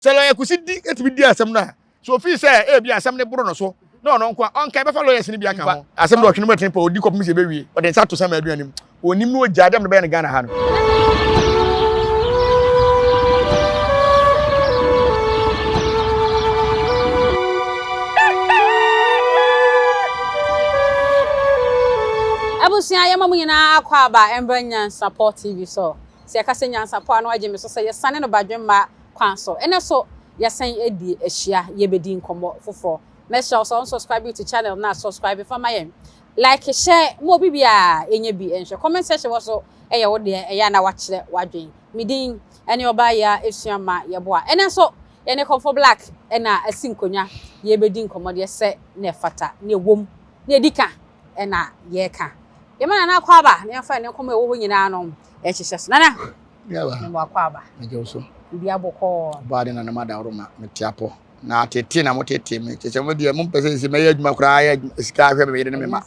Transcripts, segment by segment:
Sɛ lɔya Kusi di tumi di asɛm no a, sɛ ofii sɛ ebia asɛm no boro no so na ɔno nko a, ɔnka, ɛbɛfa lawyers no bi aka ho. Asɛm no ɔtwe no mu ɛtene pɔ, ɔdi kɔpem sɛ ɛbɛwie, ɔde nsa ato Sam Adu anim. Ɔnim no ɔgyaa dɛm no bɛyɛ no Ghana ha no. Abusua yɛma mo nyinaa akɔ aba ɛmbra Nyansapɔ TV so. Sɛ yɛka sɛ nyansapɔ a na wagye me so sɛ yɛsane no badwemma kwan so. Ɛnnɛ so yɛasan adi ahyia yɛbɛdi nkɔmmɔ foforɔ. Mɛsrɛ wo sɛ wo nsubscribe to channel no a subscribe fa ma yɛn. Like hyɛ ma obi biara ɛnyɛ bi nhwɛ. Comment section hɔ so ɛyɛ wo deɛ ɛyɛ a na wakyerɛ w'adwen. Me din ɛne ɔbaa Yaa Asuama Yeboah. Ɛnnɛ nso yɛne Kɔmfɔ Black ɛna asi nkonnwa yɛbɛdi nkɔmmɔ deɛ sɛ na ɛfata na ɛwom na ɛdi ka ɛna yɛka. Yɛma Nana Akwaaba na yɛmfa ne nkɔmmɔ a ɛwɔ hɔ nyinaa no nhyehyɛ so. Nana, mema Akwaaba. Megye wo so. Biribi abɔkɔɔ. Ɔbaa de Nana Madaworo ma mete apɔ. Na atete na motete me. Kyerɛ sɛ mo deɛ mompɛ sɛ sɛ mɛyɛ adwuma koraa yɛ sika ahwɛ me yere ne me ma.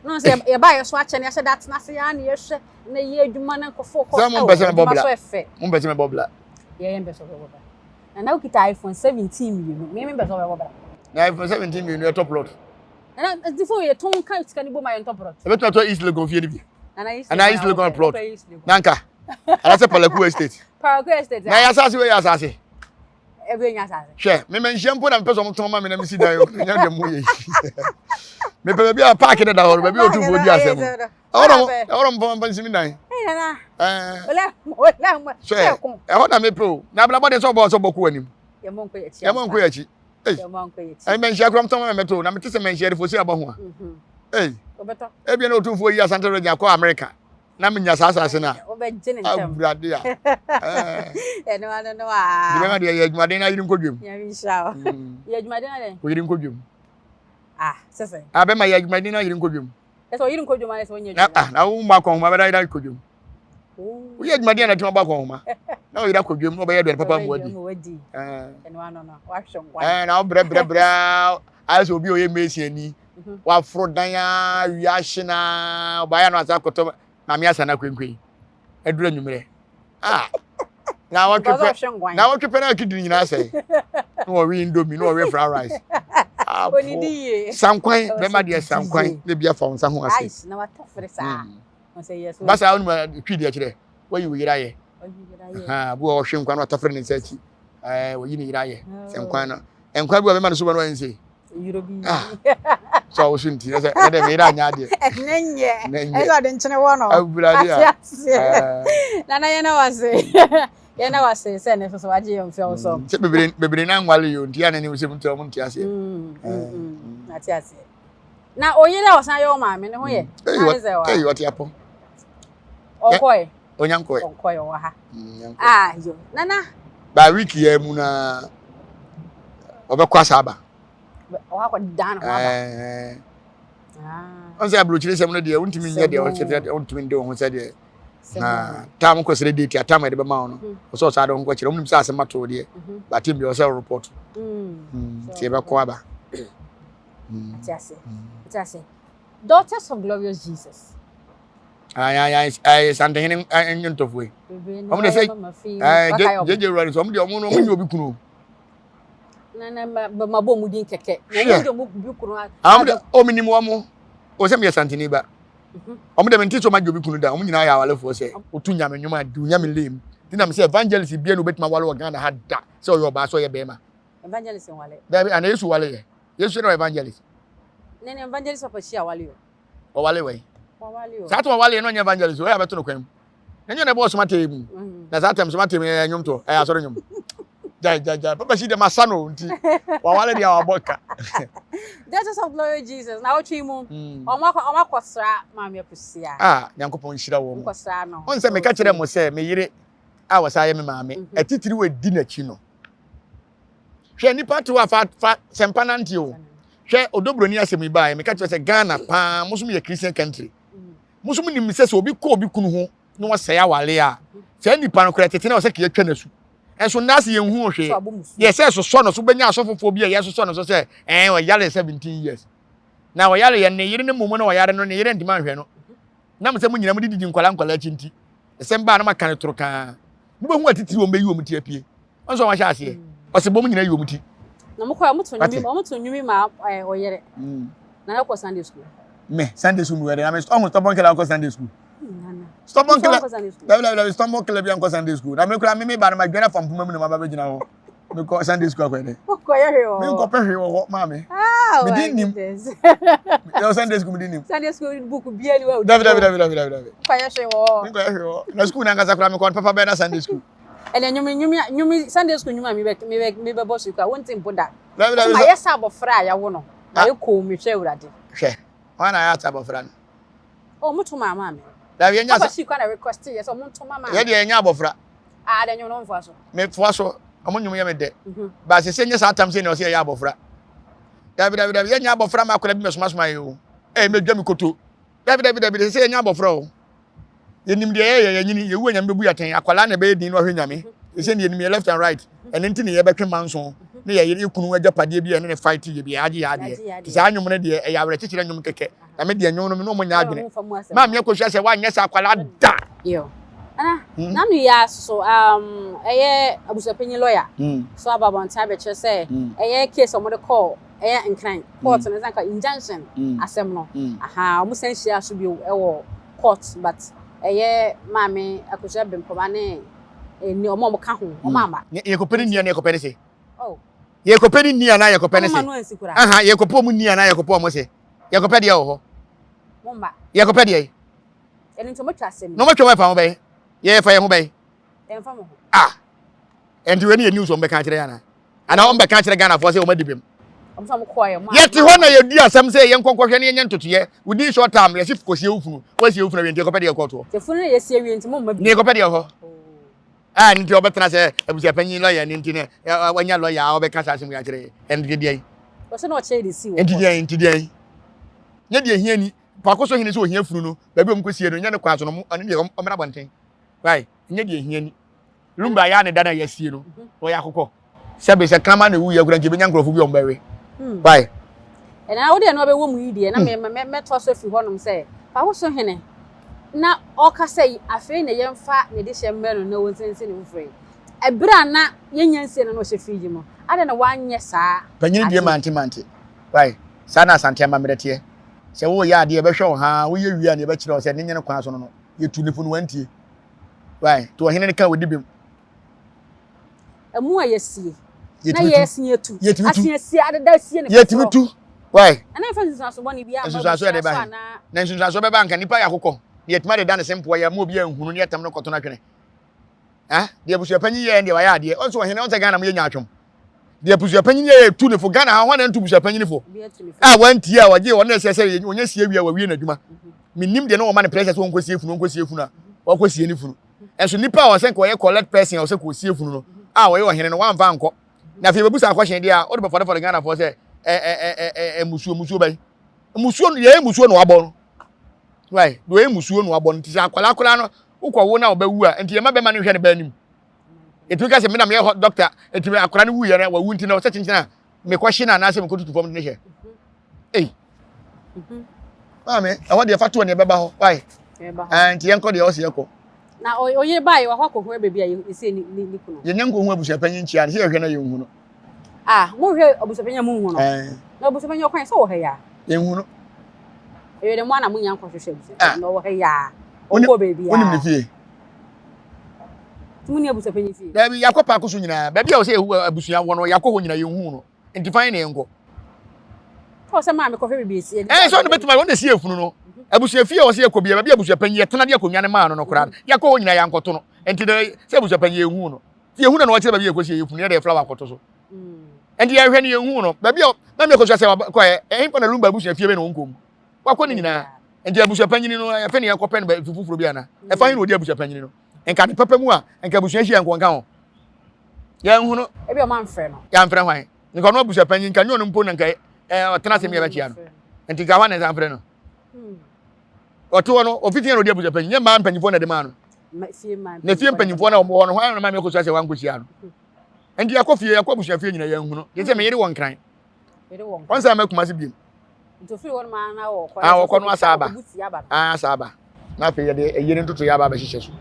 No sɛ yɛba yɛ so akyɛ ne yɛahyɛ da atena ase yɛ na yɛhwɛ na yɛ adwuma na nkɔfoɔ kɔ. Sɛ mompɛ sɛ mɛbɔ bla. Mompɛ sɛ mɛbɔ bla. Yɛyɛ mpɛ sɛ ɔbɛbɔ bla. Nana wokita iPhone 17 mmienu. Me mempɛ sɛ ɔbɛbɔ bla. Na iPhone 17 mmienu ɛtɔ plot. Nana nti phone yɛ tɔn ka sika ni bom ayɛ ntɔ plot. Ebetumi atɔ East Legon fie ni bi. Nana East Legon plot. Nanka. Anasɛ Palaku Estate. Palaku Estate. Na yɛ asase wei yɛ asase. Ebe nya asase. Hwɛ, me manhyia mpo na mepɛ sɛ ɔmo tɔn ma me na mesi dan o. Nya deɛ mo yɛ yi. Mepɛ baabi a park ne da hɔ no, baabi a otumfoɔ di asɛm. Ɛhɔ na ɛhɔ na mfa mfa nsi me dan. Ɛɛ. Hwɛ, ɛhɔ na mepɛ o. Na abrabɔ deɛ sɛ ɔbɔ sɛ ɔbɔ kɔ anim. Yɛmmɔ nkɔ yɛ akyi. Yɛmmɔ nkɔ yɛ akyi. Ei, mmanhyia koraa motɔn ma mɛtɔ na mete sɛ mmanhyia de fosi abɔ ho a. Mhm. Ei, ebia na otumfoɔ yi Asante region akɔ Amerika na menya saa asase no a. Awurade a. Ɛno ano no a. De bɛma deɛ yɛ adwumaden na yere nkɔ dwam. Nyame nhyira wo. Mm. Yɛ adwumaden na dɛn? Oyere nkɔ dwam. Ah, sɛ sɛ. Ah, bɛma yɛ adwumaden na yere nkɔ dwam. Ɛsɛ ɔyere nkɔ dwam ayɛ sɛ ɔnyɛ adwuma. Ah, na wo mu akɔnhoma bɛda yere akɔ dwam. Woyɛ adwumaden a na atumi abɔ akɔnhoma. Na ɔyere akɔ dwam na ɔbɛyɛ aduane papa mu adi. Ɛɛ na wobrɛ brɛ brɛ ayɛ sɛ obi a ɔyɛ mesiani. Mhm. Waforo dan a wia ahye na ɔbaeɛ no asa akɔtɔ maame asa no akwenkwen. Aduru anwummerɛ. Ah. Na wɔtwe pɛ na wɔtwe pɛ na kidini nyinaa sɛe. Na wɔwe indomie na wɔwe fried rice. Apo. Sankwan bɛma deɛ sankwan na bi afa wo nsa ho ase. Na watafere saa. Mm. Ba saa wonim twi deɛ kyerɛ wayi wo yere ayɛ bi wɔ ɔhwe nkwa no watafere ne nsa akyi wɔyi ne yere ayɛ sɛ nkwan no nkwan bi wɔ bɛma no so bɛ no wayɛ nsei sɛ ɔwo so nti sɛ ɛdɛ meyere anyɛ adeɛ ɛnɛ nyɛ ɛsɛ ɔde nkyene wɔ no awurade a nana yɛn na wase yɛn na wase sɛ ne soso wagye yɛn mfɛw so sɛ bebree bebree na nwale yɛ nti a na ne sɛ nti ɔmo nte aseɛ nate aseɛ Na oyere a ɔsan yɛ ɔmaame ne ho yɛ. Eyi ɔte apɔ. Ɔnkɔɛ. Onya nkɔɛ. Ɔnkɔɛ ɔwɔ ha. Mm, ah yo nana. Ba week yɛ mu na ɔbɛkɔ asa aba. Ɔwɔ akɔ dan ho aba. Ɛɛ. Ah. Ɔn sɛ aburokyire sɛm no deɛ wontumi nyɛ deɛ ɔkyerɛ deɛ wontumi nde wo ho sɛ deɛ na tam kɔ srɛ date a tam yɛde bɛma wo no mhm. ɔsɛ ɔsaa de wo ho kɔkyerɛ wonim sɛ asɛm ato deɛ mhm. batem deɛ ɔsɛ report mm. nti yɛbɛkɔ aba. Ate ase. Ate ase. Daughters of Glorious Jesus. Ayi Santehene nnwontɔfoɔ yi. Wɔn de sɛ ɛɛ JJ Wura sɛ wɔn de wɔn no wɔn nyɛ obi kunu. Na na ma ma bɔ wɔn din kɛkɛ. Wɔn de wɔn bi kunu. Wɔn de wɔn nim wɔn. O sɛ mi yɛ Santehene ba. Wɔn de mi nti sɛ wɔn agye obi kunu da. Wɔn nyinaa yɛ awalefoɔ sɛ. Otu nyame nnwom a di nyame lem. Ti na mi sɛ evangelist bia na obetuma wale wɔ Ghana ha da sɛ ɔyɛ ɔbaa sɛ ɔyɛ bɛrima. Evangelist nwale. Dabi ana Yesu wale yɛ. Yesu na evangelist. Ne ne evangelist papa hyia wale o. Ɔwale wɛ. Wawale o. Saa to ɔwale no nyɛ evangelist o. Ɛyɛ abɛto no kwan mu. Na nyɛ na ɛbɔ ɔsoma tee mu. Mm. Na saa tɛm soma tee mu yɛ nnwom to. Ɛyɛ asɔre nnwom. Jai jai jai. Papa si de ma sa no nti. Wawale deɛ wabɔ ka. Daughters of Glory Jesus na wotwe mu. Mm. Ɔmo akɔ ɔmo akɔsra Maame Akusia. Ah, Nyankopɔn nhyira wɔn. Nkɔsra no. Ɔn sɛ meka kyerɛ mo sɛ me yere a wɔsan yɛ me maame. Mhm. Atitiriw edi n'akyi no. Hwɛ nipa te hɔ a fa fa sɛmpa nante o. Hwɛ odobroni asɛm yi baeɛ meka kyerɛ sɛ Ghana paa mo so yɛ Christian country. Mo so nim sɛ sɛ obi kɔ obi kunu ho na wɔsɛe awale a saa nipa no koraa tete na wɔsɛ ka yɛtwa n'asu. Ɛnso nnaase yɛn hu hwee. Yɛ sɛ sosɔ no so bɛnya asɔfofoɔ bi a yɛsosɔ no so sɛ ɛn ɔyare 17 years. Na ɔyare yɛ ne yere ne mmom na ɔyare no ne yere ntoma nhwɛ no. Nam sɛ mo nyinaa mo de didi nkwalaa nkwalaa akyi nti ɛsɛm baa na maka no toro kaa. Mobɛhu atitiri wɔn bɛyi wɔn ti apue. Wɔn nso wɔahyɛ aseɛ. Ɔsɛ bɔm nyina yi wɔn ti. Na mo kɔ ɔmo to nnwom ɔmo to nnwom ma ɛɛ ɔyere. Na ɛkɔ Sunday school. Me Sunday school mi wɔ dɛ na me ɔmo stubborn killer nkɔ Sunday school. Stubborn killer dabi dabi dabi stubborn killer bi ankɔ Sunday school na me kura me me ba no ma dwene fam poma mu na ma ba bɛ gyina hɔ. Me kɔ Sunday school akɔ dɛ. Kɔ yɛ hwee wɔ hɔ. Me nkɔ pɛ hwee wɔ hɔ maame. Ah, Me di nim. Yɛ Sunday school me di nim. Sunday school book bia ni wa. Dabi dabi dabi dabi dabi dabi. Kɔ yɛ hwee wɔ hɔ. Me nkɔ yɛ hwee wɔ hɔ. Na school na ankasa kura me kɔ papa bɛyɛ na Sunday school. Ɛnna nnwom nnwom nnwom Sunday school nnwom a mebɛ mebɛ mebɛbɔ so yi koraa wonte mpo da. Dabi dabi. Ɔsɛ mayɛ sɛ abɔfra a yɛawo no. Mayɛ komm mehwɛ Awurade. Hwɛ, hwan na ayɛ ate abɔfra no? Oh, moto maa maame. Dabi yɛnyɛ asa. Papa na request yɛ sɛ ɔmo nto ma maame. Yɛ deɛ yɛnyɛ abɔfra. Ah, deɛ nnwom no mfoa so. Mefoa so, ɔmo nnwom yɛ me dɛ. Ba sese nyɛ saa tam sɛ nea ɔsɛ yɛyɛ abɔfra. Dabi dabi dabi yɛnyɛ abɔfra ma akwadaa bi mɛsomasoma yɛ o. Ɛɛ mɛdwa me koto. Dabi dabi dabi sese yɛnyɛ abɔfra o. Yɛnim deɛ yɛyɛ, yɛnyini, yɛwu a Nyame bɛbu yɛ atɛn, akwadaa na ɛbɛyɛ din na wahwɛ Nyame, sɛ ne yɛnim yɛ left and right, ɛno nti ne yɛbɛtwe manso, ne yɛ yɛ kunu agyapadeɛ bi a ɛne ne fight yɛ bi a yɛagye yɛ adeɛ, nti saa nnwom no deɛ ɛyɛ awerɛkyekyerɛ nnwom kɛkɛ, na me deɛ nnwom no me ne wɔn nyɛ adwene, Maame Akosua sɛ woanyɛ sɛ akwadaa da. Yo. Ana, hmm? Nanu yi ara so um, ɛyɛ abusuapanyin lawyer hmm. so aba abɔnten abɛkyerɛ sɛ hmm. ɛyɛ case a wɔde kɔɔ ɛyɛ Nkran court no sɛ nka injunction asɛm no aha wɔn san hyia so bio ɛwɔ court but ɛyɛ maame Akosua Bempɔma ne ɛni wɔn a wɔn ka ho wɔn ama. Yɛkɔpɛ ne nua na yɛkɔpɛ ne se. Oh. Yɛkɔpɛ ne nua na yɛkɔpɛ ne se. Aha yɛkɔpɛ wɔn nua na yɛkɔpɛ wɔn se. Yɛkɔpɛ deɛ wɔ hɔ. Mo mma. Yɛkɔpɛ deɛ. Ɛno nti wɔn atwa asɛm. Na wɔn atwa wɔn ɛfa ho bɛyɛ. Yɛfa yɛn ho bɛyɛ. Ɛnfa mo ho. Ah. Ɛnti wei ne yɛ news wɔn bɛka akyerɛ yɛn ana? Anaa wɔn bɛka akyerɛ Ghanafoɔ sɛ wɔn adi bem? Yɛte hɔ na yɛdi asɛm sɛ yɛnkɔ nkɔhwɛ ne yɛnyɛ ntotoyɛ within short time yɛsi kɔsie wo funu wɔasie wo funu awie nti yɛkɔpɛ deɛ kɔɔtoɔ. Ne yɛkɔpɛ deɛ hɔ. Ah, nti ɔbɛtena sɛ abusuapanyin lɔya ne nti ne wanya lɔya a ɔbɛka saa asɛm yi akyerɛ yɛ. Ɛnti deɛ. Nti deɛ nti deɛ. Nyɛ deɛ hia ni. Paako so hene sɛ ohia funu no baabi a wɔn kɔsie no nyɛ ne kwan so no ɔno deɛ ɔmmra abɔnten. Why? Nyɛ deɛ hia ni. Lumba yɛ a ne da no a yɛasie no, ɔyɛ akokɔ. Sɛbe sɛ kraman na ɛwuiɛ koraa nka yɛbɛnya nkurɔfo bi a wɔbɛwe. Why? Ɛna wo deɛ na wabɛwɔ mu yi deɛ na me mɛtoa so afiri hɔnom sɛ Pawoso hene na ɔka sɛ afei na yɛmfa ne dehyɛ mmrɛ no na ɔnsiansie ne foforɔ yi. Ɛberɛ a na yɛnnya nsie no na ɔhyɛ fridge mu. Adɛn na wanyɛ saa Panyin deɛ adeɛ? mante mante. Why? Saa na Asante amammerɛ teɛ. Sɛ woreyɛ adeɛ yɛbɛhwɛ wo haa, woyɛ wie a na yɛbɛkyerɛ wo sɛ ne nyɛ ne kwan so no no. Yɛtu ne fo no wantie. Why? To ɔhene no ka odi bem. Ɛmu a yɛsie. Na yɛsi atu. Yɛtumi tu. Asi asie adeda asie ne foforɔ. Yɛtumi tu. Why? Ɛna nfa nsunsuanso bɔne bi ama Nsunsuanso yɛde ba he. Na nsunsuanso bɛba anka nipa yɛ akokɔ. Na yɛtumi adeda ne se mpoa yɛ ama obi anhunu ne yɛtam no kɔto no atwene. Ah, deɛ abusuapanyin yɛɛ deɛ wayɛ adeɛ. Ɔnso ɔhene ɔnsɛ Ghana mo yɛ nyaatwom. Deɛ abusuapanyin yɛ yɛ tu ne fo. Ghana ha hwan na ntu abusuapanyin fo? A wantie a wɔgye wɔn na ɛsɛ sɛ wɔnyɛ sie wie a wɔawie n'adwuma. Menim deɛ na wɔma no pressure sɛ wɔnkɔsie funu wɔnkɔsie funu a wɔkɔsie ne funu. Ɛnso nipa a ɔsɛ nka ɔyɛ collect person a ɔsɛ kɔsie funu no a ɔyɛ ɔhene no wamfa ankɔ. Na afei bɛbu sa akɔhyɛn deɛ a wode bɛfɔdefɔde Ghanafoɔ sɛ ɛ ɛ ɛ ɛ musuo musuo bɛn. Musuo no yɛyɛ musuo na wabɔ no. Why? Deɛ ɔyɛ musuo na wabɔ no nti sɛ akwadaa koraa no wokɔwo na ɔbɛwu a nti yɛma bɛma no nhwɛ ne ba anim. Ɛtumi ka sɛ me na meyɛ hɔ dɔkta nti akwadaa no wuyɛ no wawu nti na ɔsɛ kyenkyena a mekɔhye no anaasɛ mekɔtutu fam de ne hyɛ. Ei. Maame, ɛhɔ deɛ fa toɔ ne ɛbɛba hɔ. Why? Ah, nti yɛnkɔ deɛ ɔsɛ yɛkɔ. Na ɔyere baeɛ wakɔ akɔhu baabi a yɛsie ne kunu. Yɛnya nkɔhu abusuapanyin nkyia no sɛ yɛhwɛ no yɛnhu no. Ah, monhwɛ abusuapanyin a monhu no. Na abusuapanyin ɔkwan sɛ wɔ ha yi a. Yɛnhu no. Ɛyɛ dɛ mo ana monya nkɔhwehwɛ abusuapanyin na ɔwɔ ha yi a. Ɔnkɔ baabi a. Wonim ne fie. Nti mo ni abusuapanyin fie. Daabi, yɛakɔ paako so nyinaa. Baabi a ɔsɛ yɛhu abusua wɔ no, yɛakɔ hɔ nyinaa yɛnhu no. Nti fan na yɛnkɔ. Ɔ sɛ maame kɔhwɛ baabi esi. Ɛɛ sɛ ɔno bɛtumi ayɛ ɔno na esi efunu no. Abusua fie a ɔsɛ yɛkɔ bia baabi a abusuapanyin yɛtena de akonnwa no maa no no koraa no, yɛakɔ hɔ nyinaa yɛankɔto no. Nti dɛ sɛ abusuapanyin yɛnhu no. Nti yɛhu no na ɔkyerɛ baabi a yɛkɔsi yɛfunu yɛde flower akɔto so. Nti yɛhwɛ no yɛnhu no. Baabi a maame akɔsua sɛ wakɔɛ ɛhefa na Lumba abusua fie bɛ na ɔnkɔ mu. Wakɔ ne nyinaa. Nti abusuapanyin no yɛfɛ ne yɛkɔpɛ no fi foforɔ bi ana. Ɛfa he na ɔdi abusuapanyin no. Nka ne papa mu a nka abusua hyia nka ɔnka ho. Yɛnhu no. Ebi ɔmo amfrɛ no. Yɛamfrɛ hwan? Nka ɔno abusuapanyin nka nyɛ ɔno mpo na nka ɔtena ase mi yɛbɛkyia no. Nti nka hwan na ɛsan frɛ no? Ɔte hɔ no ɔfiti yɛn na ɔdi abusuapanyin nyɛ mmaa mpanyinfoɔ na ɛde maa no. Na fie mpanyinfoɔ na wɔn wɔ hɔ no hwan na maame akosua sɛ wankɔhyia no. Nti yɛkɔ fie yɛkɔ abusua fie nyina yɛnhu no. Gye sɛ me yere wɔ nkran. Wɔn sɛ ama Kumasi biem. Ah wɔkɔ no asa aba. Ah asa aba. Na afei yɛde ɛyie no ntoto yɛ aba abɛhyehyɛ so.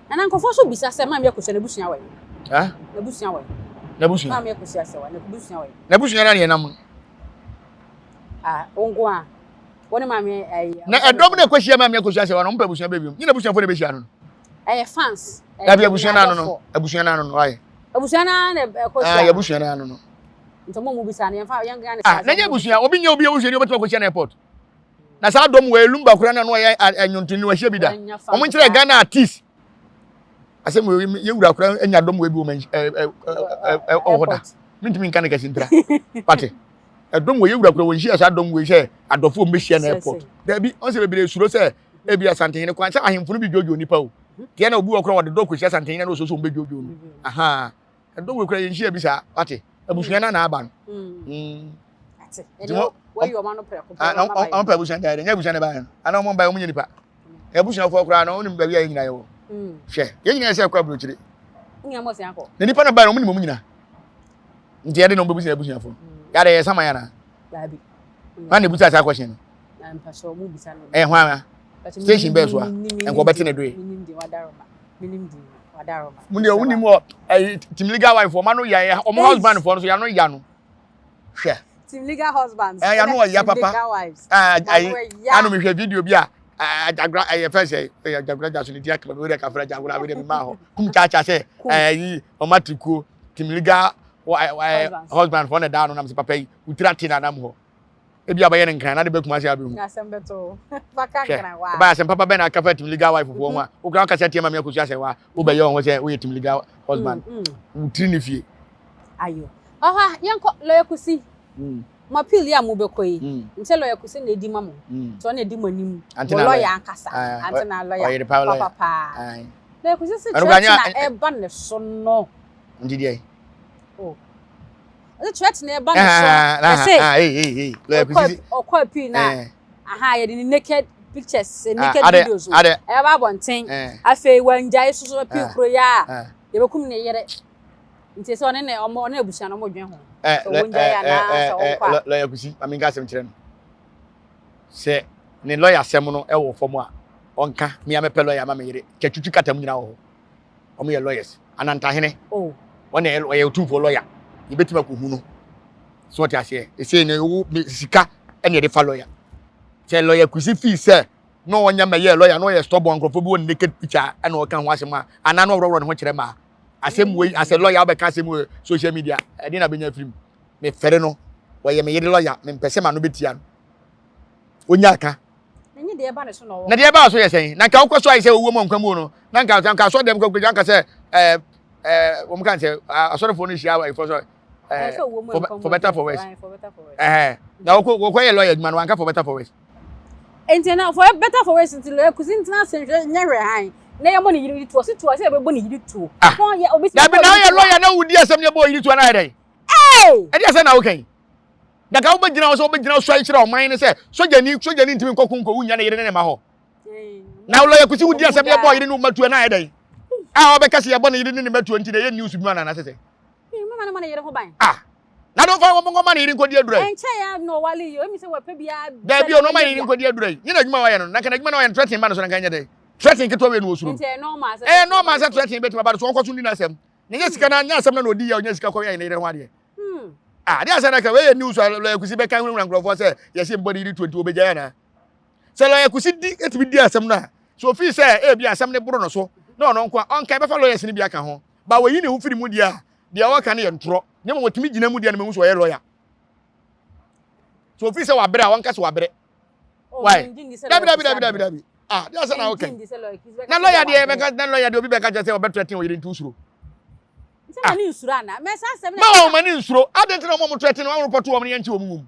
Nana nkurɔfoɔ nso bisa sɛ maame akosua n'abusua wɔ he? Ah? N'abusua wɔ he? N'abusua. Maame Akosua Serwaa, n'abusua wɔ he? N'abusua na yɛnam no. Ah, wo nko a. Wo ne maame ayi. Na ɛdɔm na ɛkɔhyia maame Akosua Serwaa no, wɔn pɛ abusua bɛɛ biom. Nyɛ n'abusuafoɔ na ɛbɛhyia no no. Ɛyɛ fans. Dabi abusua no ano no. Abusua no ano no, wayɛ. Abusua no ano na ɛkɔhyia. Ah, yɛ abusua no ano no. Nti mo mu bisa no, yɛmfa yɛn Ghana. Ah, na nyɛ abusua, obi nyɛ obi abusua ni obɛtumi akɔhyia no airport. Na saa dɔm wɔ Lumba koraa na no ɔyɛ ɛnwontoni no wahyia bi da. Wɔn nkyerɛ Ghana artist. Asɛm wɔ yɛ wura koraa anya dɔm wɔ bi wɔ ɛ ɛ ɛ ɔwɔ da. Mintumi nka ne kɛse ntira. Pate. Ɛdɔm wɔ yɛ wura koraa wɔn nhyia saa dɔm wɔ sɛ adɔfo wɔn bɛhyia na airport. Dabi, wɔn sɛ bebree suro sɛ ebi Asantehene kwan sɛ ahemfo no bi dwodwo nipa o. Tiɛ na obi wɔ koraa wɔde dɔ kɔhyia Asantehene na ɔsɔ sɛ wɔn bɛdwodwo no. Aha. Ɛdɔm wɔ koraa yɛn nhyia bi saa. Pate. Abusua na na aba no. Ate. Ɛdeɛ wɔyi wɔn ano prɛko pɛ. Na wɔn pɛ abusua deɛ nyɛ abusua na ɛbaeɛ no. Ana wɔn baeɛ wɔn nyɛ nipa. Abusuafoɔ koraa no wɔn nim baabi a yɛn nyinaa yɛwɔ. Hwɛ yɛn nyinaa sɛ ɛkɔ aburokyire. Na nipa na baeɛ no wɔn nim wɔn nyinaa. Nti yɛde na wɔn bɛbusa abusuafoɔ. Yɛade yɛ sama yɛn anaa? Hwan na ebusa saa question no? Ɛyɛ hwan a? Station bɛɛ so a nkɔ bɛte ne doe. Mo deɛ wɔn nim wɔ ɛyi team legal wife wɔn ano yɛ wɔn husband foɔ no so yɛn ano ya no. Hwɛ. Team legal husbands. Ɛyɛ ano ɔya papa. Ayi ano mehwɛ video bi a ajagra ɛyɛ fɛn sɛ ɛyɛ ajagra gya so ne ti akama mi wɛrɛ kafra jagra wɛrɛ mi maa hɔ kum kyaakyaa sɛ ɛyi ɔmo ati kuo team legal husband fɔ na ɛda ano nam sɛ papa yi wotiri ate na anam hɔ ebi abɛyɛ ne nkran na de bɛ kuma se abehu. Hwɛ ɔbaa asɛm papa bɛn na aka fa team legal wife foɔ ho a wokura wokasa tia maame akosua sɛ wa wobɛyɛ wɔn ho sɛ woyɛ team legal husband wotiri ne fie. Ayo. Ɔha, yɛnkɔ, Lɔya Kusi. Mo appeal yi a mobɛkɔ yi, nim sɛ Lɔya Kusi na edi ma mo. Nti ɔno na edi mo anim. Mo lɔya ankasa. Ante na lɔya. Papa paa. Lɔya Kusi se threat na ɛba ne so no. Nti deɛ? Oh. Ɔse threat na ɛba ne so no. Ɛse, ɔkɔ appeal na, aha, yɛde ne naked pictures, naked videos. Ɛbɛba abɔnten. Afei, wangyae so so appeal koro yi a, yɛbɛkum ne yere. Nti sɛ ɔne ne ɔmo ɔne abusua no ɔmo dwen ho. Ɛ Sɛ wɔn gyae anaa sɛ wɔn kɔ a. Lɔya Kusi, ma menka asɛm kyerɛ no. Sɛ ne lɔya asɛm no wɔ fam a, ɔnka. Me a mɛpɛ lɔya ama me yere. Kyatwitwi kata mu nyinaa wɔ hɔ. Wɔn yɛ lawyers. Anantahene, Oh. ɔna ɛyɛ ɔyɛ otumfoɔ lɔya. Yɛbɛtumi akɔhu no. So ɔte aseɛ. Ɛsei no, wo me sika ɛna yɛde fa lɔya. Sɛ lɔya Kusi fii sɛ na ɔnyɛ mɛyɛ lɔya na ɔyɛ stubborn nkurɔfoɔ bi wɔ ne naked picture ɛna ɔka ho asɛm a, anaa na ɔworɔworɔ ne ho kyerɛ maa. Asɛm wei asɛ lɔya wobɛka asɛm wɔ social media ɛde na bɛnya afiri mu. Mefɛre no, wɔyɛ me yere lɔya, mempɛ sɛ m'ano bɛtia no. Ɔnya aka. Na deɛ ɛbaa so yɛ sɛn? Na nka wokɔ so ayɛ sɛ owuo mu nkwa mu no, na nka nka asɔ dɛm kɔkɔ nka sɛ ɛɛ ɛɛ wɔn ka sɛ asɔrefoɔ no hyia ayefo sɛ ɛɛ for better for worse. Ɛhɛn na wɔkɔ wɔkɔ yɛ lɔya adwuma no wanka for better for worse. Nti na for better for worse nti lɔya Kusi ntena ase nhwɛ nyɛ hwɛ han na yɛmmɔ ne yere tuo ɔsi tuo ɔsi yɛbɛbɔ ne yere tuo. Ah dabi na ɔyɛ lɔya na wodi asɛm ne yɛbɔ yere tuo na ayɛ dɛn? Ɛde asɛm na woka yi. Na ka wobɛgyina hɔ sɛ wobɛgyina so akyerɛ ɔman no sɛ sogyani sogyani ntumi nkɔko nkɔwu nya ne yere ne ne ma hɔ. Na lɔya Kusi wodi asɛm yɛbɔ yere ne wo mma tuo na ayɛ dɛn? A ɔbɛka sɛ yɛbɔ ne yere ne ne mma tuo nti na ɛyɛ news bi ma no anaasɛ sɛ? Mama no ma ne yere ho ban. Ah! Na do fa wɔn nkɔma ne yere nkɔdi adura yi. Ɛnkyɛ ya na ɔwale yi, emi sɛ wɔpɛ biara. Dabi ɔno ɔma ne yere nkɔdi adura yi. Nye n'adwuma a ɔyɛ no, na nka n'adwuma na ɔyɛ no threatening ba no so na nka nyɛ dɛ. Threatening ketewa wei na ɔsuro. Nti ɛyɛ normal sɛ. Ɛyɛ normal sɛ threatening bɛtumi aba no so ɔnkɔ so ndi n'asɛm. Na nyɛ sika na nyɛ asɛm na na ɔdi yɛ ɔnyɛ sika kɔyɛ ne yere ho adeɛ. Ah, adeɛ asɛ na ka wei yɛ news a lɔya Kusi bɛka hunahuna nkurɔfoɔ sɛ yɛse mbɔ ne yere tuo nti wɔbɛgyae anaa? Sɛ lɔya Kusi di etumi di asɛm no a, sɛ ofii sɛ ebi asɛm no boro no so na ɔno nko a ɔnka ɛbɛfa lawyers no bi aka ho. Ba wɔyi ne ho firi mu deɛ a, deɛ ɔreka no yɛ ntorɔ. Na mmom ɔtumi gyina mu deɛ no mehu sɛ ɔyɛ lɔya. So ofii sɛ wabrɛ a ɔnka sɛ wabrɛ. Why? Dabi dabi dabi dabi dabi. Ah, deɛ asɛ na woka yi. Na lɔya deɛ bɛka na lɔya deɛ obi bɛka kyerɛ sɛ ɔbɛtrɛten ɔyere nti wosuro. Ah. Ma wɔn mani nsuro. Adɛn nti na wɔn a wɔtrɛten wɔn repɔto wɔn no yɛnkye wɔn ngum?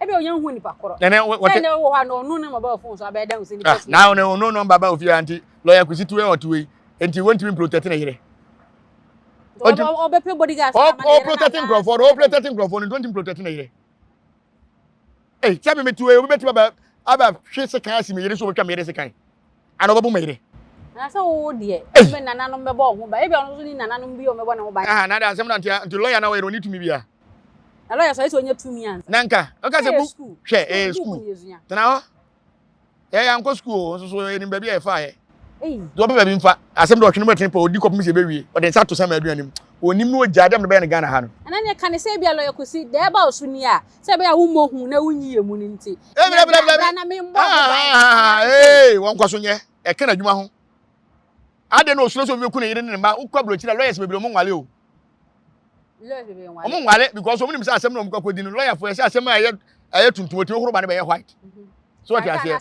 Ebi onye hu nipa korɔ. Nene wɔte. Sɛ wɔ hɔ a na ɔno ne mobile phone so abɛyɛ dɛn sɛ nipa. Ah, na ɔno ɔno nɔmba ba ofie nti lɔya Kusi tuwe ɔtuwe nti wɔntumi protect ne yere. Ɔbɛpɛ bodyguard. Ɔ protect nkurɔfoɔ no, ɔ protect nkurɔfoɔ no nti wɔntumi protect ne yere. Ei, sɛ me metuwe obi bɛtumi aba aba hwe sekan asi me yere so ɔbɛtwa me yere sekan. Ana ɔbɛbo me yere. Na sɛ wo deɛ, ɛbɛ nananom bɛbɔ wo ho ban. Ebi ɔno nso ne nananom bi a ɔbɛbɔ ne ho ban. Ah, na de asɛm na nti nti lɔya na ɔyɛ no ɔni tumi bia. Na lɔya sɔ ayɛ sɛ ɔnya tumi ansa. Na nka, ɔka sɛ bu, hwɛ, ɛyɛ school. Tena hɔ. Yɛ yɛ ankɔ school o, nso so yɛnim baabi a yɛfa yɛ. Deɛ ɔpɛ baabi mfa, asɛm de ɔtwene mu ɛtene pɔ, ɔdi kɔpem sɛ ɛbɛwie, ɔde nsa to sama aduane mu. Onim na ogyaa dɛm de bɛyɛ no Ghana ha no. Ɛna neɛ ka ne sɛ ebia lawyer Kwesi deɛ ɛba wo so nie a, sɛ ɛbɛyɛ a wommɔ hu na wonyi yɛn mu no nti. Ee Ɛnna dabi dabi bra dabi. bra na memmɔ ho ban Ah, anaasɛ sei. ee wɔn nkɔ so nyɛ. Ɛka n'adwuma ho. Adɛn na osuro sɛ obi bɛku ne yere ne ne mma? Wokɔ aburokyiri a lawyers bebree wɔn nwale o. Lawyers bebree nwale. Wɔn nwale because wɔn nim sɛ asɛm na wɔn kɔ akɔdi no lawyer fo yɛ sɛ asɛm a ɛyɛ ɛyɛ tuntum otumi horo ba ne bɛyɛ white. So wɔte aseɛ.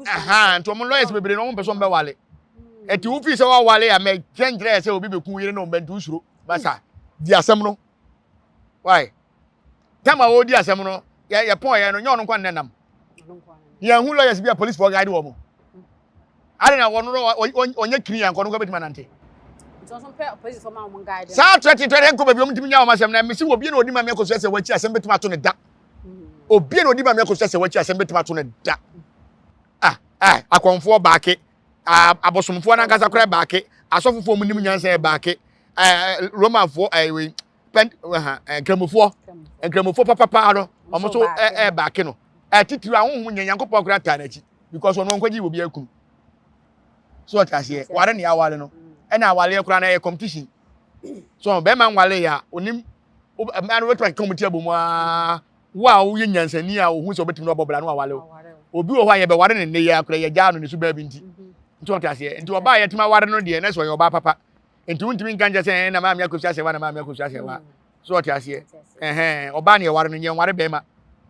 Aha nti wɔn lawyers bebree na wɔn mpɛ sɛ wɔn bɛwale. Ɛti wofi sɛ wɔawale a mɛ kyɛnkyerɛ yɛ sɛ obi bɛku yere ne wɔn bɛ nti wosuro. Basa di asɛm no. Why? Tam a wɔredi asɛm no yɛ yɛ pɔn yɛ no nyɛ ɔno nkwa ne nam. Yɛn ho lawyers bi a police fo guide wɔn. Ade na wɔn no ɔnyɛ kiri yɛn nkɔ no nkɔ bɛtumi anante. Saa trɛte trɛte nkɔ baabi wɔn ntumi nya wɔn asɛm na mesi wɔ bi na odi ma mi akɔsua sɛ wɔakyi asɛm bɛtumi ato ne da. Obi na odi ma mi akɔsua sɛ wɔakyi asɛm bɛtumi ato ne da. Ah ah akɔnfoɔ baake ah abosomfoɔ n'ankasa koraa baake asɔfofoɔ mu nim nyansa yɛ baake ɛɛ romanfoɔ ɛɛ pɛn ɛha nkramofoɔ nkramofoɔ papapaa no wɔn nso ɛɛ baake no ɛɛ titiri ahohom nyɛ nyankopɔn koraa taa n'akyi because ɔno nkɔgye obi akunu so ɔte aseɛ ware ne aware no ɛna awareɛ koraa na ɛyɛ competition so bɛrima nware yɛ a onim mmaa no wobɛtumi akeka wɔn ti abɔ mu aa wo a woyɛ nyansani a ohun sɛ ɔbɛtumi no abɔ bra no aware wo obi wɔ hɔ a yɛbɛware ne nnɛ yi akora yɛgyaa no ne so baabi nti nti ɔte aseɛ nti ɔbaa yɛtumi aware no deɛ na sɛ ɔyɛ ɔbaa papa nti wontumi nka nkyɛ sɛ ɛn na maame akosua sɛ wa na maame akosua sɛ wa so ɔte aseɛ ɛhɛn ɔbaa ne ɛware no nyɛ nware bɛrima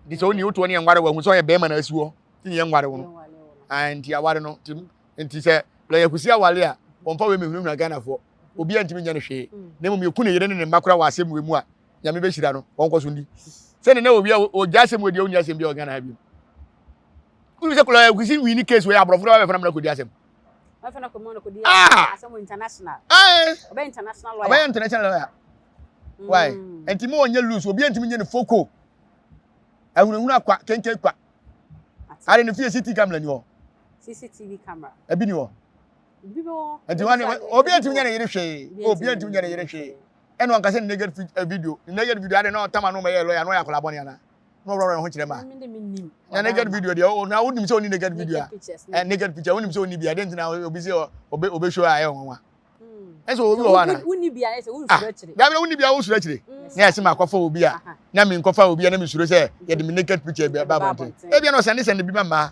nti sɛ woni wotoɔ ne ɛnware wahu sɛ ɔyɛ bɛrima na asi hɔ nti ne yɛnware wo no nti aware no nti sɛ lɔyɛ kusi aware a wɔmfa wei mehunahuna Ghanafoɔ obi a ntumi nyɛ no hwee na mmom yɛku ne yere ne ne mma koraa wɔ asɛm wei mu a nyame bɛhyira no wɔnkɔ so ndi sɛne na obi a ɔgya asɛm wei deɛ ɔnni asɛm bi a wɔ Ghana ha bio wonim sɛ lɔyɛ kusi nwini case wei aborɔfo no bɛfana mmra kɔdi asɛm Ɔbɛfa no akɔma no kɔdi ah! asɛm wɔ international. Eh! Ɔbɛyɛ international lawyer. Ɔbɛyɛ international lawyer. Why? Mm. Nti mo ɔnyɛ loose, obi ntumi nyɛ ne foko. Ahunahuna kwa, kenken kwa. Ade ne fie CCTV camera ni hɔ. CCTV camera. Ebi ni hɔ. Ebi bɛ hɔ. Nti wɔn obi ntumi nyɛ ne yere hwee. Obi ntumi nyɛ ne yere hwee. Ɛna ɔnkasa ne naked eh, video. Ne naked video ade na ɔtama no mɛyɛ lawyer na ɔyɛ akɔla bɔne ana. na ɔworɔworɔ ne ho kyerɛ ma na naked video deɛ na wonim sɛ ɔni naked video a eh, naked picture wonim sɛ ɔni bi a deɛ nti na obi sɛ ɔbɛ ɔbɛ show a ɛyɛ nwanwa ɛsɛ obi wɔ hɔ ana ah dabi na wonni bi a wosuro akyire na yɛsɛ ma akɔfa obi a na mi nkɔfa obi a na mi suro sɛ yɛde mi naked picture bi ba abɔnten ebi na ɔsɛnde sɛnde bi ma mmaa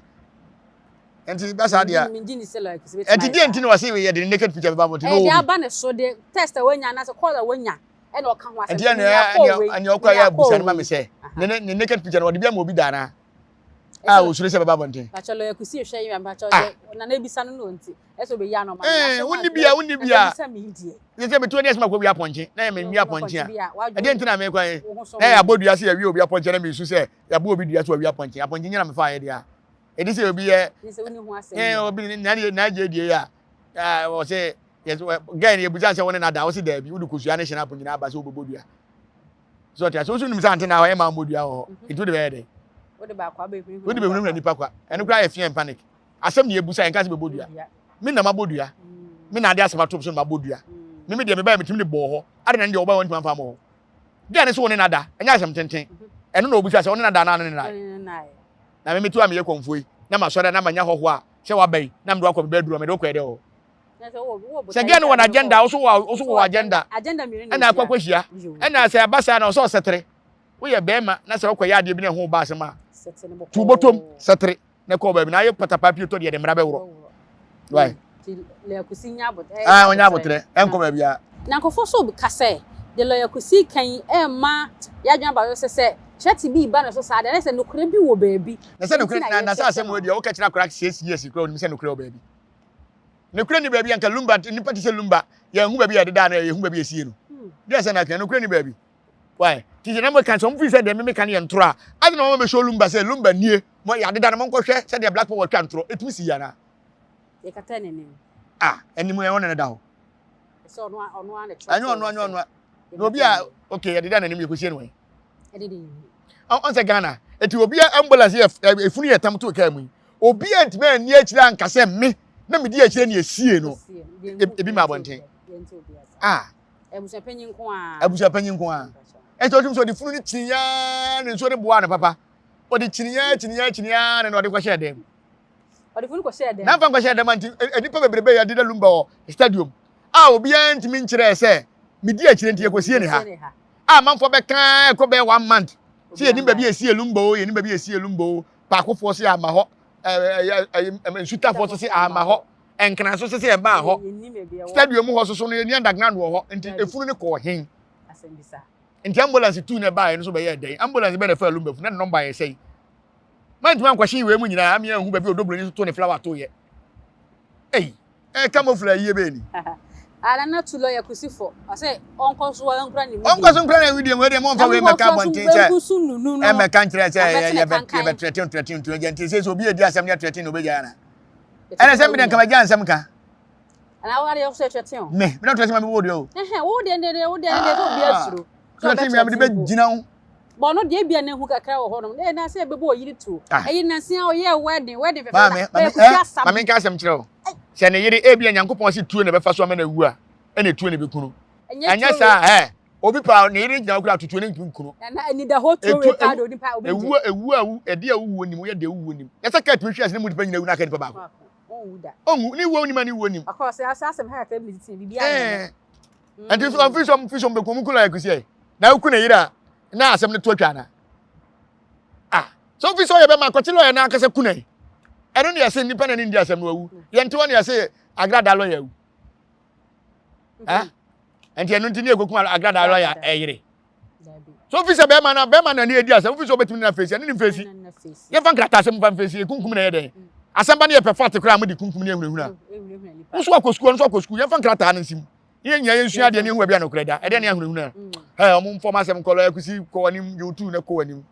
nti basa deɛ nti deɛ nti na wɔse yɛde naked picture bi ba abɔnten na ɔwɔ bi ɛde aba ne so de test a wanya anaasɛ call a wanya ɛna ɔka ho asɛm nti ɛna ɛna ɔkɔ ayɛ abusa no ma me sɛ ne ne naked picture no ɔde bi ama obi da anaa a osuro sɛ bɛba abɔnten. Bàtchɛ lɔya kusi ehwɛ yi bàtchɛ ɔdɛ ah. nana ebisa no no nti ɛsɛ obeyi ano ma. Ɛɛ wonni bia wonni bia yɛ sɛ metu ɛni ɛsɛ ma kɔ wi apɔnkye na yɛ mɛ nwi apɔnkye a ɛdeɛ nti na mɛ kɔ yɛ na yɛ abɔ dua sɛ yɛ wi obi apɔnkye na mɛ su sɛ yɛ abɔ obi dua sɛ ɔwi apɔnkye apɔnkye nyina mɛ fa yɛ deɛ ɛdi sɛ obi yɛ ɛɛ obi na yɛ na yɛ die yɛ a ɔsɛ Yes, girl no yɛbusa sɛ wo ne no ada, wo se daabi, wode kosua ne hyɛnap nyinaa ba sɛ wobɛbɔ dua. So ɔte ase, wo so nim sɛ ante na hɔ ɛma mmɔ dua wɔ hɔ. Mhm. Nti wode bɛyɛ dɛn? Wode bɛhunahuna nipa kwa. Ɛno koraa yɛ fear and panic. Asɛm ne yɛbusa, yɛnka sɛ bɛbɔ dua. Me na mabɔ dua. Mm. Me na ade asɛm atom so na mabɔ dua. Mm. Me me deɛ mebaeɛ metumi de bɔɔ hɔ. Ade na ne deɛ wɔbaeɛ wɔntumi amfa ammɔ hɔ. Deɛ ne so wo ne no ada, ɛnyɛ asɛm tenten. Mhm. Ɛno na wɔbusa sɛ wo ne no ada anaa ne ne na. Na me metu a meyɛ kɔmfoɔ yi, na masɔre na manya hɔhoɔ a sɛ waba yi, na mede wakɔ me bɛduru a mede wokɔɛ dɛ hɔ. Sɛ gɛn no wɔ n'agenda, wo so wɔ wo so wɔ agenda. Ɛna akɔ akɔhyia. Ɛna sɛ ɛba saa na ɔsɛ ɔsɛtere. Woyɛ bɛrima na sɛ wokɔyɛ adeɛ bi na ɛho ba asɛm a, tu bɔtɔm sɛtere na kɔ baabi na ayɛ patapaa pie tɔ deɛ de mmara bɛworɔ. Why? Ah, ɔnyɛ abotrɛ, ɛnkɔ baabi a. Na nkurɔfoɔ nso ka sɛ, deɛ lɔya Kusi reka yi rema yɛadwene aba so sɛ, sɛ kyerɛte bi reba ne so saa deɛ, na sɛ nokorɛ bi wɔ baabi. Na sɛ nokorɛ, na sɛ asɛm wei deɛ woka kyerɛ akwadaa 6 years koraa onim sɛ nokorɛ wɔ baabi. Nokorɛ ni baabi anka Lumba nipa te sɛ Lumba yɛnhu baabi a yɛdeda no yɛhu baabi a yɛsie no deɛ sɛ na aka nokorɛ ni baabi why ti sɛ na mo ka sɛ ɔmo fi sɛ deɛ meme ka no yɛ ntorɔ a adi na wɔn bɛhyɛ Lumba sɛ Lumba nie mo yɛadeda no monkɔhwɛ sɛdeɛ Black Power twa ntorɔ ɛtumi si yɛ anaa yɛkata n'anim ah anim yɛn ɔne ne da hɔ ɛsɛ ɔno ɔno ara na ɛnyɛ ɔno ɔnyɛ ɔno na obi a okay yɛdeda n'anim yɛkɔsie no wɛn ɔn sɛ Ghana eti obi a ambulance yɛ efunu yɛ tam to kaa mu yi obi a ntumi anni akyire anka sɛ me na medi akyire ne esie no ebi ma abɔnten ah abusuapanyin nko a abusuapanyin nko a ɛsɛ ɔtum sɛ ɔde funu no kyiniyaa ne nsuo de boa no papa ɔde kyiniyaa kyiniyaa kyiniyaa ne na ɔde kɔhyɛ dɛm ɔde funu kɔhyɛ dɛm na nfa nkɔhyɛ dɛm nti nnipa bebrebe yɛ de da lumba wɔ stadium a obiara ntumi nkyerɛ sɛ. Medi akyire nti yɛkɔsie ne ha. A amanfoɔ bɛka ɛkɔ bɛyɛ one month. Sɛ yɛnim baabi yɛsie Lumba o, yɛnim baabi yɛsie Lumba o. Paakofoɔ se ama hɔ, nsutafoɔ so se ama hɔ, Nkran so se ɛmaa hɔ. Stadium hɔ so so no yɛni underground wɔ hɔ. Nti efunu no kɔɔ hen? Nti ambulance tu na ɛbaeɛ no so bɛyɛɛ dɛn? Ambulance bɛn na ɛfaa Lumba funu? Na ne nɔmba yɛ sɛn? Mantumi ankɔhye wei mu nyinaa amea anhu baabi a Odobroni nso to ne flower toeɛ. Ei! Eh, camouflage yie bɛn ni? Ah, Nana tu lawyer Kusi fo. Ɔsɛ ɔnkɔ so nkura ne wedeɛ. Ɔnkɔ so nkura ne wedeɛ mu. Wedeɛ mo nfa wei mɛka abɔnten sɛ ɛmɛka nkyerɛ sɛ yɛbɛ yɛbɛ trɛten trɛten ntu agya nti sɛ sɛ obi edi asɛm ne trɛten na obegya ana. Ɛna sɛ mi deɛ nka magya nsɛm ka. Ana wo adeɛ sɛ trɛten o. Me, me na trɛten ma mi wo deɛ o. Ɛhɛn, wo deɛ deɛ wo deɛ deɛ sɛ obi asuro. Trɛten mi a mi de bɛ gyina wo. Bɔ no deɛ ebia na ehu kakra wɔ hɔnom. Na na sɛ ɛbɛbɔ ɔyere tuo. Ah. Ɛyi nansi a ɔyɛ wedding, wedding fɛfɛ. Maame, maame, eh, maame nka asɛm kyerɛ wo. Sɛ ne yere ebia Nyankopɔn se tuo na ɛbɛfa so ama no awu a, ɛna tuo na ɛbɛku no. Ɛnyɛ saa ɛ. Obi pa ne yere gyina hɔ koraa tutuo ne ntumi nku no. Na anidahɔ tuo wei paa de onipa obi gye. Ewu ewu awu ɛde a wuo nim woyɛ deɛ wuo nim. Na sɛ kaa tumi hwe ase ne mu nipa nyina wu na aka nipa baako. Ɔnwu ne wuo nim a ne wuo nim. Akɔ sɛ asɛm ha kakra bi ne titi biribi anyɛ. Ɛnti so ɔmfi so ɔmfi so ɔmbɛku ɔmo ku lɔya kusi ɛ. Na woku ne yere a na asɛm no to atwa ana? Ah, so wofi sɛ ɔyɛ bɛma akɔkye lɔya no ankasa ku no ɛ. Ɛno ne yɛse nnipa na ne ndi asɛm no wawu. Yɛnte hɔ ne yɛse agrada lɔya awu. Ah, ɛnti ɛno nti ne yɛkɔku agrada lɔya ɛyere. So wofi sɛ bɛrima na bɛrima na ne edi asɛm wofi sɛ wobɛtumi ne na fesi ɛne ne mfesi. Yɛmfa nkrataa asɛm mfa mfesi ekunkum na ɛyɛ dɛn? Asɛm ba ne yɛpɛ fat koraa mode kunkum ne ahunahuna. Wo so akɔ sukuu ɔno so akɔ sukuu yɛmfa nkrataa no nsim. Yɛn nyinaa yɛnsua adeɛ ne yɛhu baabi a nokorɛ da. Ɛdeɛ ne ahunahuna. Ɛ ɔmo mfɔm asɛm nkɔ lɔya kusi kɔ w'anim gye wo tuu na kɔ w'anim.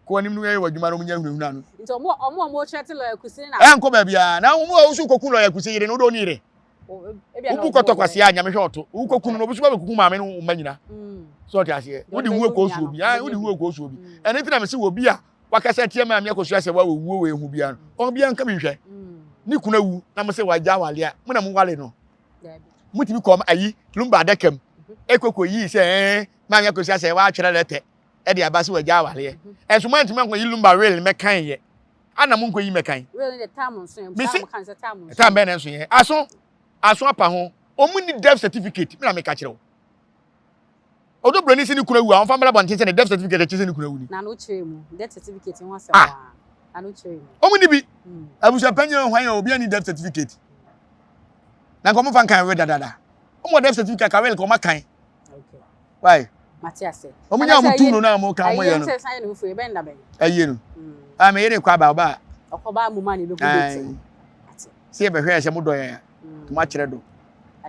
Kɔ w'anim no yɛ w'adwuma na ɔmo nyɛ ahunahuna no. Nti ɔmo ɔmo a ɔmo kyerɛ te lɔya kusi na. Ɛnkɔ baabi a na ɔmo a wosu kɔku lɔya kusi yere no wode ɔne yere. Wobu kɔtɔ kwasea a nyame hwɛ ɔto. Wokɔku no no obi so ba bɛkuku maame no wo mma nyina. So ɔte aseɛ. Wode wuo kɔ osuo bi. Wode wuo kɔ osuo bi. Ɛno nti na mese wɔ bi a wakasa atia maame akosua sɛ wa wɔwuo wɔ ehu bia no. Ɔn bia nka bi nhwɛ. Ne kunu awu na mo sɛ wagya awale a mo na mo wale no. Motumi kɔ ayi lumba adaka mu ekoko yii sɛ ɛɛ maame akosua sɛ watwerɛ lɛtɛ ɛde aba sɛ wagya awaleɛ. Ɛnso moantumi ankɔyi lumba will mɛkan yɛ. Ana mo nkɔyi mɛkan. Mese tam bɛn na nso yɛ aso aso apa ho. Ɔmo ni death certificate me na meka kyerɛ wo. Odo broni si ne kunu awu a ɔmfa mmra abɔnten sɛ ne death certificate ɛkyerɛ sɛ ne kunu awu ni. Na no kyerɛ mu death certificate ho asɛm ah. a. Na no kyerɛ mu. Ɔmo ni bi. Abusua panyin hwan yɛ obi ani death certificate. Na nka ɔmo fa nkan we dadada. Ɔmo wɔ death certificate ka wɛl ka ɔmo akan. Okay. Why? Mate ase. Ɔmo nya ɔmo tu no na ɔmo ka ɔmo yɛ no. Ɛyɛ no. Ah me yere kɔ aba ɔba. Ɔkɔba mu ma ne bɛhu date. Sɛ yɛbɛhwɛ sɛ modɔ yɛn a, mo akyerɛ do.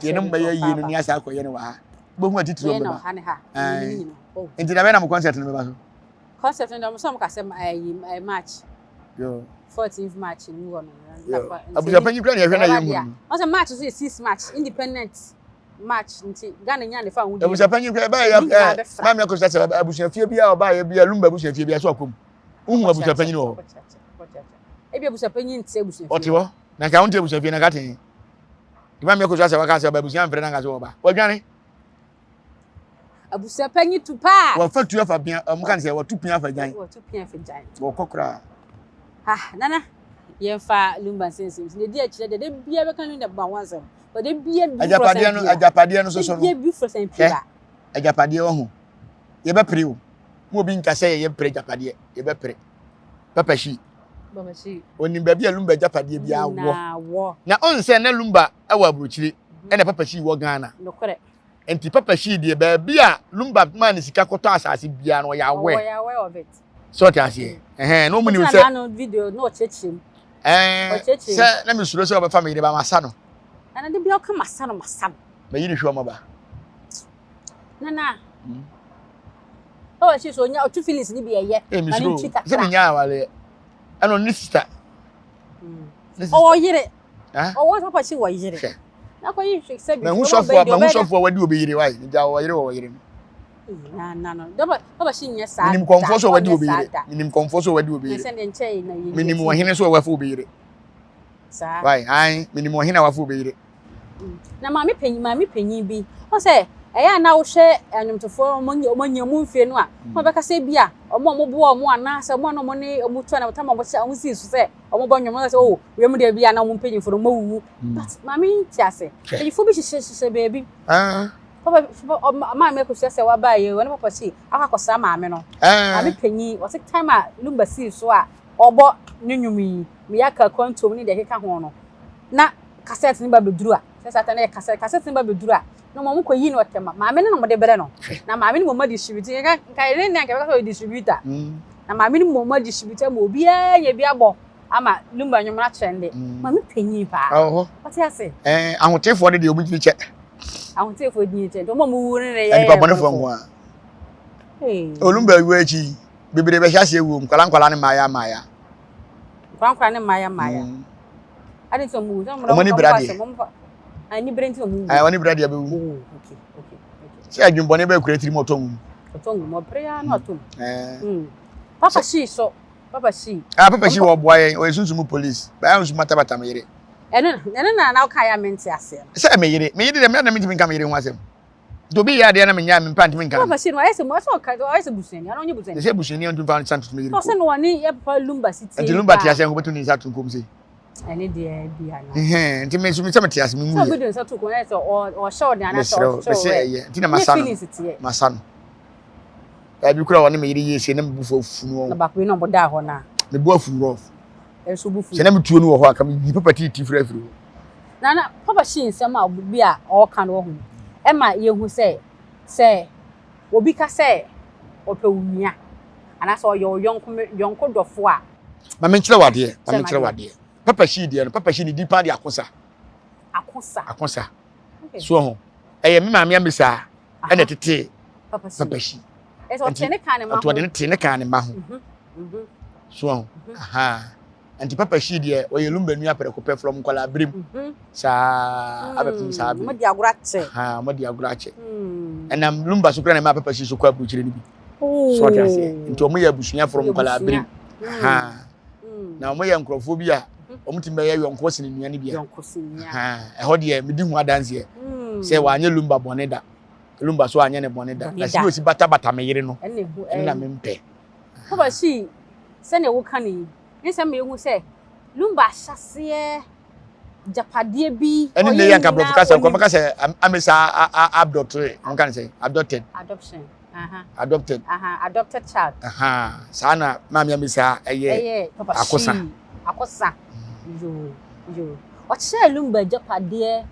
Yɛne mo bɛyɛ yie no ne asa akɔyɛ no wɔ ha. Wobɛhu atitiri wɔn bɛba. Nti da bɛn na mo concert no bɛba so? Concert no deɛ ɔmo sɛ ɔmo ka sɛ ɛyi March. Yo. 14th March no wɔ no. Abusuapanyin kura na yɛhwɛ na yɛhu no. Ɔsɛ March so yɛ 6 March independent March nti Ghana nya ne fa ho di. Abusuapanyin kura ɛbaa yɛ ɛ maame akosua sɛ abusuafie bi a ɔbaa yɛ bi a lumba abusuafie bi a so akɔ mu. Wohu abusuapanyin wɔ hɔ. Ebi abusuapanyin nte abusuafie. Ɔte hɔ. Na nka wonte abusuafie na nka te. Maame akosua sɛ waka sɛ ɔba abusua mfrɛ na nka sɛ ɔba. Wadwane. Abusuapanyin tu paa. Wɔfa tu afa pia, wɔn ka no sɛ wɔtu pia afa gyan. Wɔtu pia afa gyan. Wɔkɔ koraa. Ha, nana, yɛmfa lumba nsɛnsɛm si. Na edi akyire deɛ, de bia bɛka lumba ba ho asɛm. Ɔde bia bi Agyapadeɛ no, agyapadeɛ no soso no. Bia bi fura sɛn pii ba. Agyapadeɛ wɔ ho. Yɛbɛpere o. Mo obi nka sɛ yɛyɛ pere agyapadeɛ. Yɛbɛpere. Papa shi. Papa shi. Onim baabi a lumba agyapadeɛ bi awɔ. Na ɔn sɛ na lumba wɔ aburokyire ɛna papa shi wɔ Ghana. Nokorɛ. Nti papa hyii deɛ baabi a Lumba maa ne sika kɔtɔ asase biara no ɔyɛ aware. Ɔyɛ aware of it. Sɛ ɔte aseɛ. Ɛhɛn na ɔmu nim sɛ. Ɔtena n'ano video na ɔkyerɛkyerɛ mu. Ɛɛ sɛ na mesuro sɛ ɔbɛfa me yere ba masa no. Nana de bia ɔka masa no masa no. Mayi ne hwɛ ɔma ba. Nana. Ɔwɔ akyi so onya ɔtu feelings ni bi ɛyɛ. Ee mesuro sɛ menya awaleɛ. Ɛna ɔne sista. Ɔwɔ yere. Ɔwɔ papa kyi wɔ yere. Hwɛ. Na kɔ yi hwɛ sɛ bi. Mahu sɔfo a mahu sɔfo a wadi obi yere wae. Gya wɔ yere wɔ yere no. Na na no. Dɔba papa kyi nyɛ saa. Minim kɔnfo so wadi obi yere. Minim kɔnfo so wadi obi yere. Sɛ ne nkyɛn na yɛ. Minim ɔhene so wafa obi yere. Saa. Wae ai minim ɔhene a wafa obi yere. Na maame panyin maame panyin bi ɔn sɛ ɛyɛ a na wohwɛ nnwomtofoɔ wɔn wɔn anya wɔn mfie no a wɔn bɛka sɛ bi a wɔn a wɔboa wɔn anaasɛ wɔn a na wɔn ne wɔn tu anam tam a wɔhyɛ wɔn sii so sɛ wɔn bɔ nnwom wɔn sɛ oh wiem deɛ bi a na wɔn mpanyinfoɔ no wɔn awuwu but maame yi te ase mpanyinfoɔ bi hyehyɛ hyehyɛ baabi. Papa maame akosua sɛ waba yi wɔne papa si akɔ akɔsra maame no. Maame panyin wɔsi time a Lumba sii so a ɔbɔ ne nnwom yi meyɛ aka akwantuom ne deɛ ɛkeka ho no na kasɛt no ba bɛduru a sɛ saa no yɛ kasɛt kasɛt no ba bɛduru a na wɔn kɔ yi no ɔtɛma maame no na wɔde brɛ no na maame no mmom distribute nka nka yɛn ne nka bɛka sɛ ɔyɛ distributor na maame no mmom distribute ma obiara nya bi abɔ ama Lumba nnwom no akyerɛ de maame panyin paa ɔte ase. Ɛɛ ahotefoɔ de deɛ obi gyina kyɛ. Ahotefoɔ gyina kyɛ nti wɔn a wɔwu no ne yɛ. Nipa bɔnefoɔ nko a. Olumba ewu akyi bebree bɛhyɛ aseɛ wuo nkwadaa nkwadaa ne mmaaya mmaaya. Nkwadaa nkwadaa ne mmaaya mmaaya. Adi nti wɔn wu. Wɔn ani bere adeɛ. Ani bere nti wɔn wu. Wɔn ani bere adeɛ bɛ wu. Sɛ adwumbɔne bɛ kura tirim ɔtɔ ngu. Ɔtɔ ngu mu ɔpere ya na ɔtɔ mu. Papa hyii so. Papa hyii. Ah papa hyii wɔ boa yɛn ɔyɛ sunsun police. Bɛyɛ nso matabata me yere. Ɛno ɛno na na ɔka ya mente aseɛ no. Sɛ me yere me yere deɛ me na mentumi nka me yere ho asɛm. Nti obi yɛ adeɛ na menya me mpa ntumi nka. Papa hyii no ɔyɛ sɛ ɔsɛ ɔka ɔyɛ sɛ busuani ɔno ɔnyɛ busuani. Sɛ busuani ɔntumi fa nsa ntoto me yere. Ɔsɛ no ɔne yɛ papa Lumba si tie. Nti Lumba te aseɛ nkɔbɛto ne nsa to nkom sei. Ɛne deɛ bi ana. Nti me nso sɛ mete ase me mu yɛ. Sɛ obi de nsa to kɔn sɛ ɔhyɛ ɔde anaasɛ ɔkyerɛ ɔwɛ. Ɛyɛ nti na masa no masa no. Baabi kura wɔne me yere yɛ sie na me bu afu no. Na baako yi na ɔbɔ daa hɔ na. Me bu afu rough. Ɛnso bu fu. Sɛ na me tuo no wɔ hɔ a ka me yi papa tiiti firi afiri hɔ. Na na papa hyi nsɛm a bi a ɔka no wɔ ho ɛma yɛhu sɛ sɛ obi ka sɛ ɔpɛ wo nua anaasɛ ɔyɛ wo yɔnko yɔnko dɔfo a. Ma menkyerɛ wo adeɛ, ma menkyerɛ wo adeɛ. Papa Shee deɛ no, Papa Shee ne din paa de Akosa. Akosa. Akosa. So ho. Ɛyɛ me maame Amisa ɛna ɛtetee Papa Shee. Ɛsɛ ɔte ne kan ne ma ho. Ɔte ne te ne kan ne ma ho. Mhm, mhm. So ho. Mhm. Aha. Nti Papa Shee deɛ ɔyɛ Lumba nua prɛko pɛ from nkwadaa birim. Saa abɛpem saa bi. Mo di agorɔ akyɛ. Aha, mo di agorɔ akyɛ. Ɛnam Lumba so kura na ɛma Papa Shee so kɔ aburukyire no bi. So ɔte aseɛ. Nti wɔn yɛ abusua from nkwadaa birim. Aha. Na wɔn yɛ nkurɔfoɔ bi a wɔn ti bɛyɛ yɔnko sene nua no bi a. Ɛhɔ deɛ medi ho adanseɛ sɛ wanyɛ Lumba bɔne da. Lumba so anyɛ ne bɔne da. Na si osi batabata me yere no. Ɛno na mempɛ. Papa si sɛnea woka no yi, ne sɛ mehu sɛ Lumba ahyɛseɛ gyapadeɛ bi ɛne ne yɛ nka borɔfo kasa nkɔ mɛka sɛ amesa abdɔtere nka ne sɛ adopted adoption adopted adopted child saa na maame amesa ɛyɛ akosa akosa yoo yoo ɔkyerɛ Lumba gyapadeɛ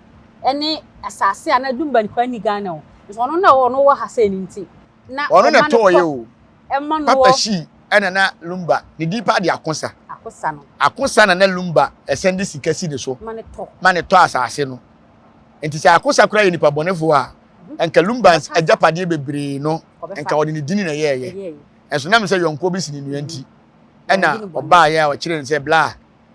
ɛne asase a na Lumba nkwa ni Ghana o nso ɔno na ɔno wɔ ha sɛ ne nti na ɔno na ɛtɔɔ yɛ o ɛma no Papa Shee ɛna na Lumba ne din paa de Akosa. Akosa no. Akosa na na Lumba ɛsɛn de sika si ne so. Ma ne tɔ. Ma ne tɔ asase no. Nti sɛ Akosa koraa yɛ nipa bɔnefoɔ a, mhm. nka Lumba agyapadeɛ bebree no, nka ɔde ne dini na ɛyɛɛyɛ. Ɛnso nam sɛ yɔnkoɔ bi si ne nua nti, mhm. ɛna ɔbaayɛ a ɔkyerɛ no sɛ bla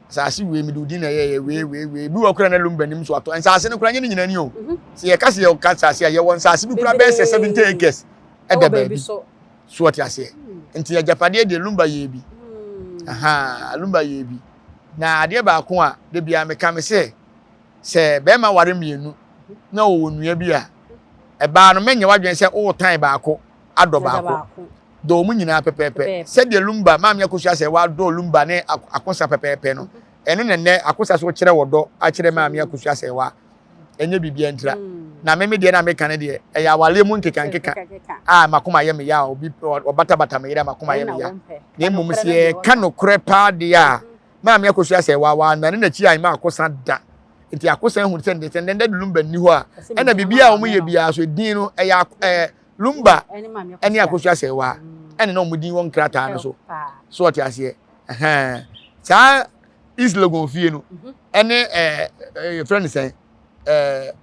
asase wei mede wo din na ɛyɛyɛ wei wei wei bi wɔ koraa na Lumba nim so atɔ nsase no koraa nyɛ ne nyinaa ni o mhm. sɛ yɛka sɛ yɛka nsase a yɛwɔ nsase bi koraa bɛyɛ sɛ 70 acres ɛda baabi so ɔte aseɛ nti agyapadeɛ deɛ Lumba yɛ bi aha Lumba yɛ bi na adeɛ baako a de bia meka me sɛ sɛ bɛrima ware mmienu na ɔwɔ nua bi a ɛbaa no mɛnyɛ wadwene sɛ ɔretan baako adɔ baako dɔ wɔn nyinaa pɛpɛɛpɛ sɛdeɛ Lumba maame Akosua sɛ wadɔ Lumba ne Akosa pɛpɛɛpɛ no ɛno na nnɛ Akosa so kyerɛ wɔdɔ akyerɛ maame Akosua sɛ wa ɛnyɛ biribiara ntira na meme deɛ na meka no deɛ ɛyɛ awaleɛ mu nkeka nkeka a makoma yɛ me ya obi ɔbatabata me yere a makoma yɛ me ya na mmom sɛ yɛka nokorɛ paa deɛ a maame Akosua sɛ wa wa nane n'akyi a ɛma Akosa da nti Akosa ehu sɛ ndɛ sɛ ndɛ Lumba nni hɔ a ɛna biribiara a wɔn yɛ biara so edin no ɛyɛ ɛɛ Lumba ɛne Akosua Serwaa ɛne na wɔn din wɔ nkrataa no so so ɔte aseɛ ɛhɛn saa East Legon fie no mhm. ɛne ɛɛ ɛɛ yɛfrɛ no sɛn ɛɛ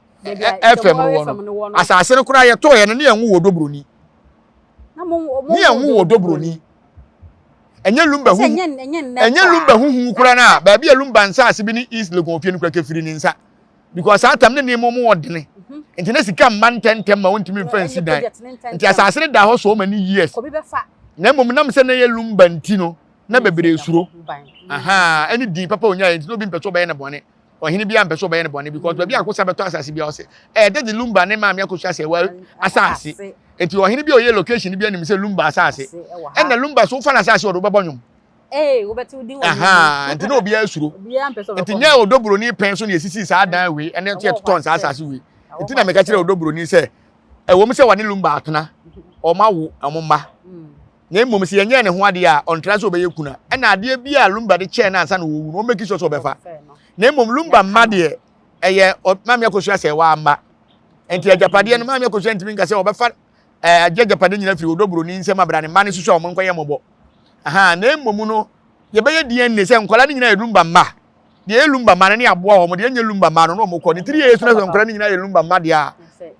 FM no wɔ no asase no koraa yɛtɔɔ yɛ no ne yɛn ho wɔ dobroni ne yɛn ho wɔ dobroni ɛnyɛ Lumba huhu ɛnyɛ Lumba huhu koraa na baabi a Lumba nsaase bi ne East Legon fie no koraa kefiri ne nsa. because saa tam ne nneɛma mu ɔdene mhm. nti na sika mma ntɛntɛm ma wontumi mfa nsi dan nti asase no da hɔ so many years na mmom nam sɛ na yɛ lumba nti no na bebree suro aha ɛne din papa onya nti na obi mpɛ sɛ ɔbɛyɛ ne bɔne ɔhene bi ampɛ sɛ ɔbɛyɛ ne bɔne because baabi akosa bɛtɔ asase bi a ɔsɛ ɛyɛ de lumba ne maame akosua sɛ wɔ asase nti ɔhene bi a ɔyɛ location bi anim sɛ lumba asase ɛna lumba so wofa no asase ɔde wobɛbɔ nwom Ee, wobɛte wo din wɔ ne nti na obiara suro. Nti nyɛ odoburoni pɛn so na esisi saa dan wei ɛne nso yɛtotɔ nsaa asase wei. Nti na meka kyerɛ odoburoni sɛ Ɛwɔ mu sɛ wɔne Lumba atena, wɔn awo wɔn mma. Na mmom sɛ yɛnyɛɛ ne ho adeɛ a, ɔntra sɛ ɔbɛyɛ kuna. Ɛna adeɛ bi a Lumba de kyɛɛ no ansa na ɔwu no, wɔmmɛki sure sɛ ɔbɛfa. Na mmom Lumba mma deɛ, ɛyɛ Maame Akosua sɛ wamma. Nti agyapadeɛ no, Maame Akosua ntumi nka sɛ ɔbɛfa ɛɛ agye agyapadeɛ nyinaa firi Odo Buroni nsam abira ne mma no soso a wɔn nkɔyɛ mmɔbɔ. Aha, na mmom no, yɛbɛyɛ DNA sɛ nkwadaa no nyinaa yɛ Lumba mma. Deɛ ɛyɛ Lumba mma no ne aboa wɔn, deɛ ɛnyɛ Lumba mma no na wɔn kɔ. Ne tiri yɛ so na sɛ nkwadaa no nyinaa yɛ Lumba mma deɛ a,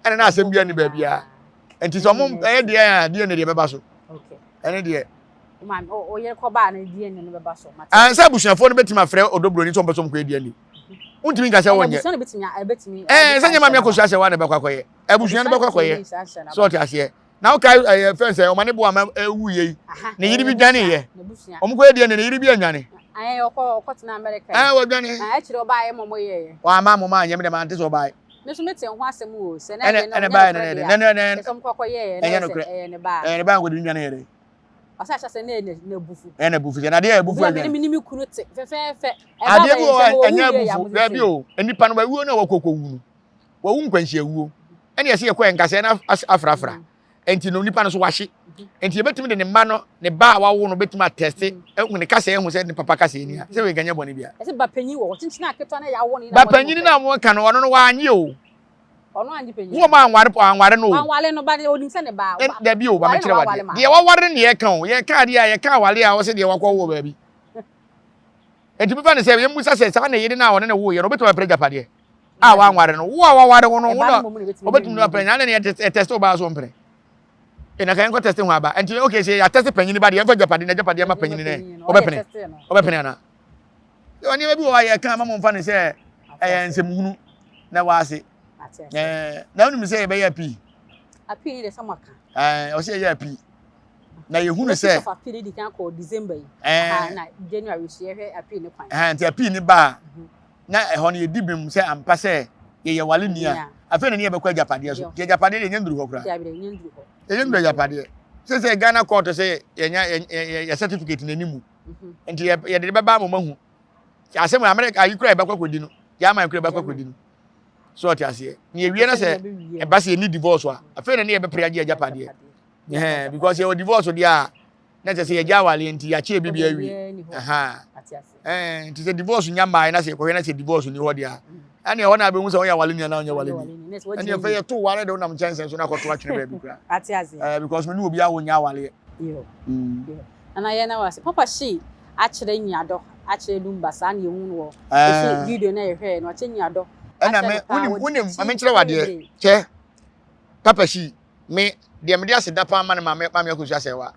ɛna na asɛm biara ni baabiara. Nti sɛ wɔn ɛyɛ deɛ a DNA deɛ bɛba so. Ɛne deɛ. Ansa abusuafoɔ no bɛtumi afrɛ Odo Buroni sɛ wɔn pɛ sɛ wɔn kɔyɛ DNA. Wontumi nka sɛ wɔnyɛ. Ɛɛ sɛ nyɛ maame akosua sɛ wɔn na ɛbɛkɔ akɔyɛ. Abusua no bɛkɔ akɔyɛ. Sɛ ɔte aseɛ. Na wokae ɛyɛ fɛn sɛ ɔma ne bo ama ɛwu yɛ yi. Ne yere bi dwane yɛ. Wɔn kɔyɛ DNA ne yere bi anwane. Ɛɛ wɔdwane. Wɔama mo ma anyɛ me dɛ mante sɛ ɔbae. Me nso mete ho asɛm o sɛ na ɛdeɛ no ɛnyɛ nokorɛ deɛ a ɛsɛ ɔmo kɔkɔ yɛɛ na ɛyɛ sɛ ɛyɛ ne ba a. Ɛyɛ ne ba a nkɔdi nwane yɛ dɛ. Ɔsɛ ahyɛ sɛ na ɛyɛ n'abufu. Ɛyɛ n'abufu sɛ na adeɛ yɛ abufu adwane. Obi a me ne me kunu te fɛfɛɛfɛ. Adeɛ bi wɔ hɔ ɛnyɛ abufu daabi o nipa no wawuo na wakɔkɔ wu no wawu nkwanhyia wuo ɛna yɛsɛ yɛkɔ yɛ nkasɛɛ na afrafra nti no nipa no so wahye nti yɛbɛtumi de ne mma no ne ba a wawo no bɛtumi atɛste ehu ne kasa ehu sɛ ne papa kasa ni a sɛ wei nkanyɛ bɔne bia. Ɛsɛ ba panyin wɔ hɔ kyenkyen aketewa na yɛawo no ba panyin na wɔn ka no ɔno no wanye o. Ɔno anye panyin. Wɔn ma anware po anware no o. Anware no ba de onim sɛ ne ba. Dabi o ba mekyerɛ wadeɛ deɛ waware ne yɛka o yɛka adeɛ a yɛka aware a wɔsɛ deɛ wakɔ wɔ baabi. Nti mefa ne sɛ yɛmmusa sɛ saa ne yere no a ɔne ne wo yɛ no obɛtumi apere agyapadeɛ a wanware no wo a waware wo no wo na obɛtumi no apere na ne yɛtɛste wo baa so mpere ɛna ka yɛnkɔ tɛste ho aba nti okay sɛ yɛatɛste panyini ba deɛ yɛmfa agyapadeɛ na agyapadeɛ ma panyini nɛ ɔbɛpene ɔbɛpene anaa nneɛma bi wɔ hɔ a yɛka ama mo mfa ne sɛ ɛyɛ nsɛmhunu na ɛwɔ ase na wonim sɛ yɛbɛyɛ apii ɔsɛ yɛyɛ apii na yɛhunu sɛ nti apii ne ba a mhm. na ɛhɔ no yɛdi bem sɛ ampa sɛ yɛyɛ wale ni a afei na ne yɛbɛkɔ agyapadeɛ so nti agyapadeɛ deɛ ɛnyɛ nduru hɔ koraa ɛnyɛ nduru agyapadeɛ sɛ sɛ Ghana court sɛ yɛnya yɛ certificate n'anim mhm. nti yɛde bɛba ama mahu asɛm Amerika ayi koraa yɛbɛkɔ akɔdi no German koraa yɛbɛkɔ akɔdi no so ɔte aseɛ ne yɛwie no sɛ ɛba sɛ yɛni divorce a afei na ne yɛbɛpere agye agyapadeɛ ɛhɛn because yɛwɔ divorce deɛ a na kyerɛ sɛ yɛgya awaleɛ nti yɛakyɛ bi bi awie ɛhɛn nti sɛ divorce nya mmaa na sɛ yɛkɔhwɛ na sɛ divorce ni hɔ deɛ a ɛne ɛhɔ na abɛhu sɛ woyɛ awale ni anaa wonyɛ wale ni ɛne ɛfɛ yɛto ware de wonam nkyɛnsɛn so na akɔto atwene baabi koraa ɛɛ because me ne obi a wonya awaleɛ Nana yɛn na wase papa hye akyerɛ nyiadɔ akyerɛ lumba saa na yɛhu no wɔ efi video na yɛhwɛɛ no akyerɛ nyiadɔ ɛna me wonim wonim ma menkyerɛ wadeɛ kyɛ papa hyi Me, deɛ mede aseda paa ma no maame maame Akosua Sɛwa.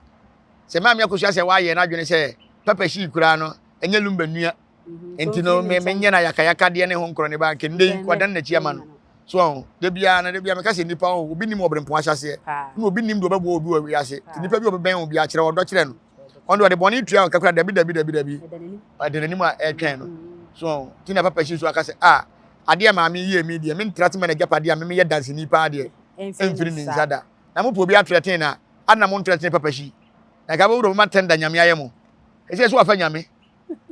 Sɛ maame Akosua Sɛwa ayɛ n'adwene sɛ papa hyii koraa no, ɛnyɛ lumba nua. Mhm. Nti no, me menyɛ no ayakayakadeɛ ne ho nkorɔ ne ba nka nnɛ yi wadan n'akyi ama no. So ɔho, da biara no, da biara meka sɛ nnipa ɔho, obi nim ɔbrempɔn ahyɛseɛ, na obi nim deɛ ɔbɛboa obi wɔ wiase. Nti nnipa bi a ɔbɛbɛn wo biara, kyerɛ ɔdɔ kyerɛ no. Ɔno deɛ ɔde bɔne tua wo kakra, dabi dabi dabi dabi. Ɔde n'anim a ɛretwɛn no. So ɔho, nti na papa hyii so aka sɛ, ah, adeɛ maame yie mi deɛ, mentra te ma n'agyapadeɛ a memeyɛ danseni paa deɛ. mfiri ne nsa da. Na mo pɛ obi atrɛten na ade na mo ntrɛten papa hyi. Na ka bɛwuro moma tɛnda nyame ayɛ mo. Ɛsɛ so wafa nyame.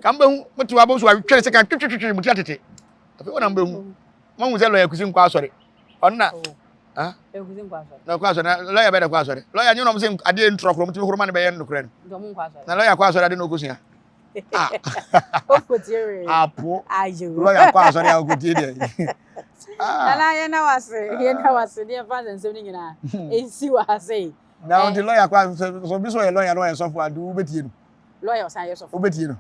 Ka mo bɛhu mo te wabɔ so atwere sɛ kan twetwetwe mo ti atete. Afei wɔn na mo bɛhu. Mo hu sɛ lɔya kusi nkɔ asɔre. Ɔno na ah na kɔ asɔre na lɔya bɛ na kɔ asɔre. Lɔya nyɛ na ɔmo sɛ adeɛ ntorɔ korɔ mo tumi horoma no bɛyɛ nokorɛ no. Na lɔya kɔ asɔre ade na ɔkɔsua. Ah. Apo. Lɔya kɔ asɔre a ɔkɔtie deɛ. Ah. Nana yɛn na wase yɛn na wase deɛ fa nsɛm no nyinaa nsi wɔ ha sei. Na ɔde lɔya kɔ asɔre sɛ obi sɛ ɔyɛ lɔya na ɔyɛ sɔfo ade wobɛtie no. Lɔya ɔsan yɛ sɔfo. Wobɛtie no.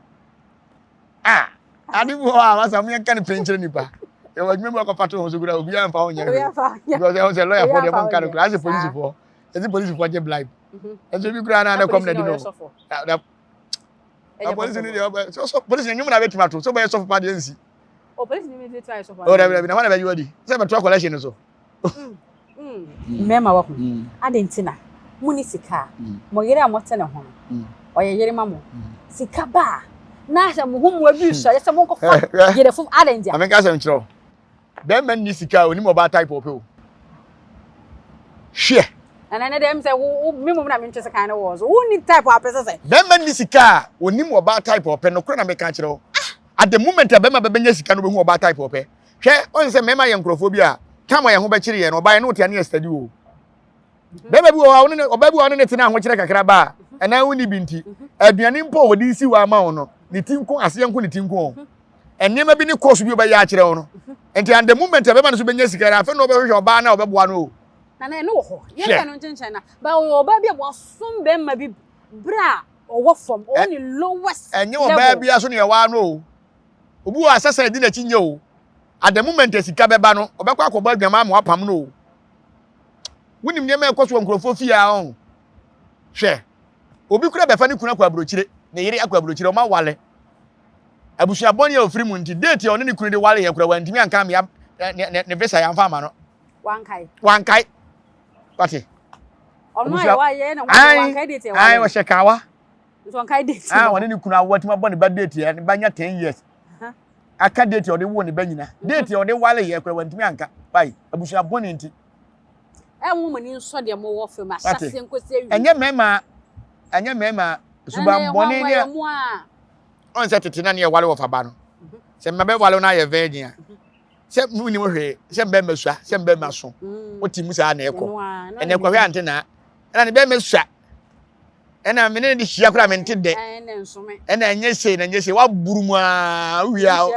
Ah ade bi wɔ hɔ a wasa mo yɛn ka ne pɛn kyerɛ nipa. Yɛwɔ adwuma bi akɔfa to ho so kura obiara mfa ho nyɛ hwee. Because ɛho sɛ lɔya foɔ deɛ mo nka no kura asɛ polisifoɔ. Ɛsɛ polisifoɔ gye bribe. Ɛsɛ bi kura na ne kɔm na di no. Na polisi ni deɛ ɔbɛ sɛ polisi ni nnwom na bɛtumi ato sɛ ɔbɛyɛ sɔfo pa deɛ nsi. O polisi ni mi ti ayɛ sɔfo. O dabi dabi na hɔn na bɛyi wadi sɛ bɛto akɔlɛhyɛ no so. Mmarima wɔ ho adɛn nti na mo ni sika a mo yere a mote ne ho no ɔyɛ yere ma mo sika ba a na sɛ mo ho mmoa bi sɔre sɛ monkɔfa yere fo adɛn nti a. Maame nka asɛm nkyerɛ wo bɛrima nni sika a onim ɔbaa type ɔpɛ o hwɛ. Nana ne deɛ sɛ wo me mom na mentwe sekan no wɔ so wonni type a ɔpɛ sɛ sɛ. Bɛrima nni sika a onim ɔbaa type ɔpɛ nokorɛ na meka kyerɛ wo. At the moment a bɛrima bɛbɛnya sika no bɛhu ɔbaa type ɔpɛ. Hwɛ, ɔn sɛ mmarima yɛ nkurɔfoɔ bi a, time a yɛn ho bɛkyere yɛn no, ɔbaa yɛne wo te a ne yɛ steady o. Bɛrima bi wɔ hɔ a, ɔne ɔbaa bi wɔ hɔ a ɔne ne tena ahokyerɛ kakra ba a, ɛnan wonni bi nti, aduane mpo a wɔde si hɔ ama wo no, ne ti nko, aseɛ nko ne ti nko o. Nneɛma bi ne course bi ɔbɛyɛ akyerɛ wo no. Nti and the moment a bɛrima no so bɛnya sika no, afei na ɔbɛhwehwɛ ɔbaa no a ɔbɛboa no o. Nana ɛno wɔ hɔ. Yɛnka no nkyɛnkyɛn na. Ba ɔyɛ ɔbaa bi a wasom bɛrima bi berɛ a ɔwɔ fam, ɔwɔ ne lowest level. Ɛnyɛ ɔbaa biara so na yɛwaa no o. Obi wɔ hɔ a sɛsɛ adi n'akyi nyɛ o. At the moment a sika bɛba no, ɔbɛkɔ akɔbɔ adwaman ama wapam no o. Wonim nneɛma a ɛkɔ so wɔ nkurɔfoɔ fie a ɔn. Hwɛ, obi kura bɛfa ne kunu akɔ aburokyire, ne yere akɔ aburokyire, ɔma wale. Abusua bɔne a ofiri mu nti, date a ɔne ne kunu de wale yɛ kura wantumi anka amea ne, ne, ne visa yɛamfa ama no. Wankae. Wankae. Wate? Ɔno a yɛwɔ na wankae date yɛ wale. Ɔhyɛ kawa. Nso ɔnkae date. Ah, ɔne ne kunu awo atumi abɔ ne ba date yɛ, ne ba nya 10 years. Aka date a ɔde woo ne ba nyina. Date a ɔde wale yɛ kura wantumi anka. Wai, abusua bɔne nti. Ɛ mo mo ani nsɔ deɛ mo wɔ fam ahyɛseɛ nkosi awie. Ɛnyɛ mmarima, ɛnyɛ mmarima suban bɔne ne. Ɔn sɛ tete na ne yɛ wale wɔ fa ba no. Sɛ mma bɛ wale no ayɛ virgin a. Sɛ mu nim hwee, sɛ mbɛrima sua, sɛ mbɛrima so. Wote mu saa na ɛkɔ. Ɛnɛ kɔhwɛ ante na. Ɛna ne bɛrima sua. Ɛna me ne ne de hyia koraa mente dɛ. Ɛna ɛnyɛ sei na ɛnyɛ sei. Waburu mu aa wowie a.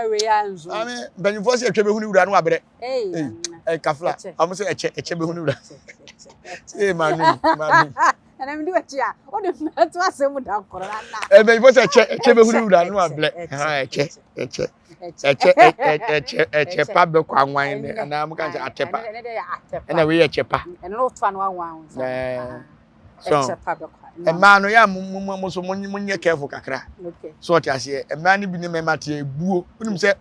Maame mpanyinfoɔ sɛ ɛtwa bɛhu ne wura no wabrɛ. Ɛy kafla. Ɔmo sɛ ɛkyɛ ɛkyɛ bɛhu ne wura. Ee maame maame. Ɛna mi di w'akyi a wode mɛto asɛm da koro ana. Mpanyinfoɔ sɛ ɛkyɛ ɛkyɛ bɛhu ne wura no wabrɛ. Ɛkyɛ ɛkyɛ ɛkyɛ ɛkyɛ ɛkyɛ pa bɛkɔ anwan ne anaa mo ka sɛ atɛ pa. Ɛna wei yɛ ɛkyɛ pa. Ɛno na wotoa no anwan. So mmaa no yɛ a mo mo mo so mo nyɛ careful kakra. So ɔte aseɛ mmaa no bi ne mmarima te ebuo wonim sɛ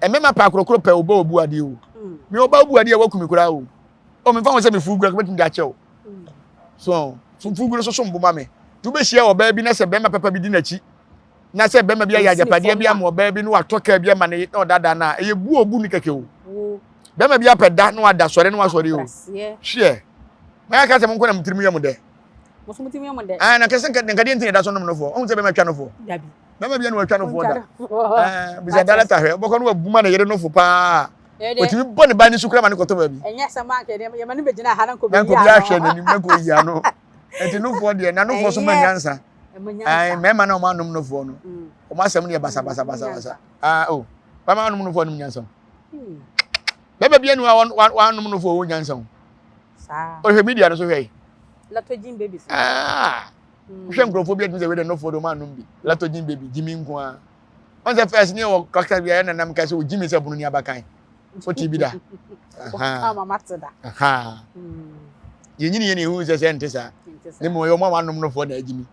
mmarima pa akorokoro pɛ ɔba obu adeɛ o me ɔba obu adeɛ wakumi koraa o o mefa ho sɛ me fugu akɔbɛtumi de akyɛ o so fugu no so so mboma me nti wobɛhyia ɔbaa bi na sɛ bɛrima papa bi di n'akyi na sɛ bɛrima bi ayɛ agyapadeɛ bi ama ɔbaa bi na watɔ kaa bi ama ne na ɔdaadaa no a ɛyɛ bu obu ne kɛkɛ o bɛrima bi apɛ da na wada sɔre na wasɔre o hwɛ mɛka ka sɛ mo nkɔ na mo tirim yɛ mo dɛ ah na kɛsɛ nka nka deɛ nti na ɛda so nom no foɔ ɔhu sɛ bɛrima twa no foɔ bɛrima bi na watwa no foɔ da ɛɛ bisa dalata hwɛ ɔbɛkɔ no wabuma ne yere no fo paa otumi bɔ ne ba ne so kura ma ne kɔtɔ baabi ɛnyɛ sɛ mo anka yɛma no bɛgyina ha na nkɔ bi ahwɛ n'anim na nkɔ yi ano nti nofoɔ deɛ na nofoɔ so ma nyansa ɛɛ mmarima na wɔn anom nofoɔ no wɔn asɛm no yɛ basabasabasabasa ah o bɛrima anom nofoɔ nom nyansa o bɛrima bi anu a wɔn anom nofoɔ wɔ nyansa o ɔhwɛ media no so hwɛ yi latogin baby ah hwɛ nkurɔfoɔ bi adum sɛ wei de nofoɔ de wɔn anom bi latogin baby gyimi nko ara wɔn sɛ first ne wɔ kasa bi a yɛ nanam ka sɛ o gyimi sɛ bunu ni abakan o ti bi da yɛnyini yɛ ne ehu sɛ sɛ nte saa ne mu ɔyɛ wɔn a wɔanom nofoɔ na agyimi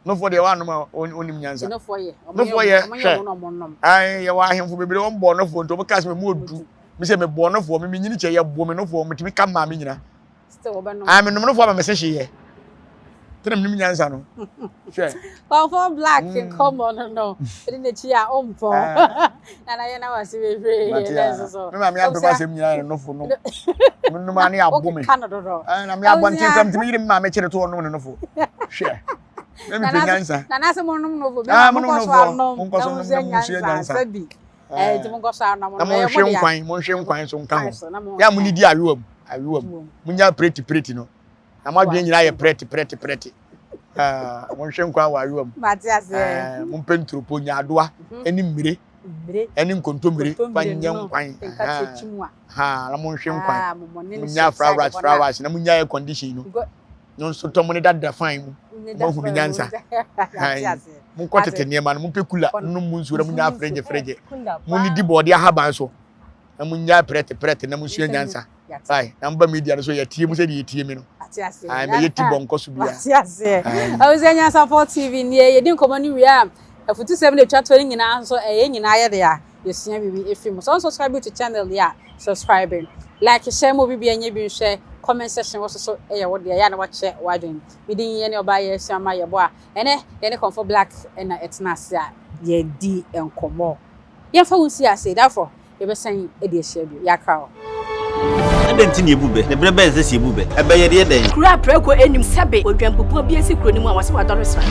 nofoɔ deɛ wɔanom a wɔnim nyansa nofoɔ yɛ hwɛ ayi yɛwɔ ahemfo bebree wɔn bɔ nofoɔ nti wɔn kaa sɛ mu odu mi sɛ mebɔ nofoɔ mi mi nyini kyɛ yɛ bɔ mi nofoɔ mi tumi ka maa mi nyina Ah, me nom no fo ama me se hye yɛ. Tena me nim nyansa no. Hwɛ. Kɔmfɔ black nkɔmɔ no no. Ɛdi n'akyi a ɔmpɔ. Na na yɛ na wase bebree na nso so. Me maame abɛm asɛm nyinaa yɛ nofo no. Me nom ani abo me. Ka no dodo. Ah, na me abɔnten kram tumi yere me maame kyere to ɔnom ne nofo. Hwɛ. Me me pɛ nyansa. Na na sɛ mo nom nofo. Ah, mo nom nofo. Mo nkɔ so nom na mo nsua nyansa. Sabi. Eh, nti monkɔ so anom na monhwe nkwan monhwe nkwan nso nka ho yɛ a monidi ayowa mu ayowa mu monya preti preti no na mo adwene nyinaa yɛ prɛte prɛte prɛte ah, monhwe nkwan wɔ ayowa mu eh, mompɛ nturopo nyaadoa mhm. ɛne mmire ɛne nkontommire fa nyɛ nkwan ha na monhwe nkwan ah, monya fried rice fried rice na monya air condition no no nso tɔ mo ne dada fan mu moahunu nyansa monkɔ tete nneɛma no mompɛ kula nom mu nsuo na monya frɛgye frɛgye monidi bɔɔde ahaban so na monya prɛte prɛte na monsua nyansa ai na moba media no so yɛtie mu sɛdeɛ yɛtie mi no ai mɛyɛ ti bɔ nkɔ so bia Awusua Nyansapɔ TV nie yɛdi nkɔmmɔ no wie a afutusɛm na ɛtwa toɔ no nyinaa nso ɛyɛ nyinaa yɛ dea yɛsua biribi ɛfiri mu. Sɛ wo subscribe to channel yi a, subscribe, like, share ma obi bia nyɛ bi nhwɛ, comment section wɔ so so yɛ wo dea, yɛ a na wakyɛ w'adwene. Me din yɛ ne ɔbaa yɛ asua ma yɛbɔ a, ɛnɛ yɛne Kɔmfo Black na ɛtena ase a yɛdi nkɔmmɔ. Yɛmfa wo nsi ase, therefore Yɛbɛsan de ahyia bio. Yɛakra wo. Adɛn nti na yɛbu bɛ? Na berɛ bɛn na ɛsɛ sɛ yɛbu bɛ? Ɛbɛ yɛde yɛ dɛn? Kuro a prako nnim. Sɛbe odwanbubuo bi asi kuro no mu a wɔse wadɔre sra.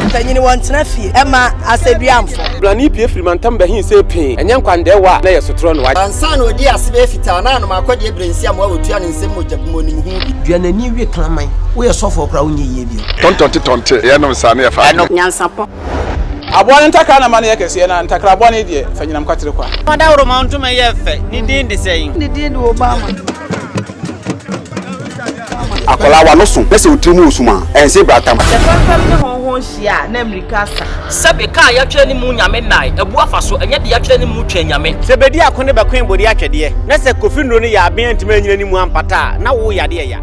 Mpanyini wɔntena fie ɛma asɛduamfo. Blani pue firi mantam bɛhe sɛ pee, ɛnyɛ nkwandɛɛwa a na ɛyɛ sotorɔ no wagye. Ansa na ɔdii ase bɛyɛ fitaa na anom akɔdeɛ berɛ nsi amoa wɔtua ne nsam mogya bu mu ɔnim ho bi. Dua n'ani we kraman. Woyɛ sɔfoɔ koraa wonyɛ yie bio. Tɔntɔnte tɔnte yɛnom saa ne yɛfa adwene. Nyansapɔ. Aboa no ntakra na ma no yɛ kɛseɛ, na ntakra bɔne deɛ, fa nyinam kwatere kwa. Ɔdawuroma ntoma yɛ fɛ, ne din de sɛn? Ne din de Obama. Akwadaa w'ano so na sɛ wo tiri mu wɔ sum a, ɛnse bratam. Sɛ fɛmfɛm ne hɔnhɔn hyia a, na mmirika asa. Sɛbe kaa yɛatwerɛ ne mu nyame nnae, abu afa so, ɛnyɛ de yɛatwerɛ ne mu twɛn nyame. Sɛ bedi ako ne bɛkoe bode atwɛdeɛ, na sɛ Kofi nnuro no yɛ aben antumi anyina ne mu ampata a, na wo yadeɛ ya.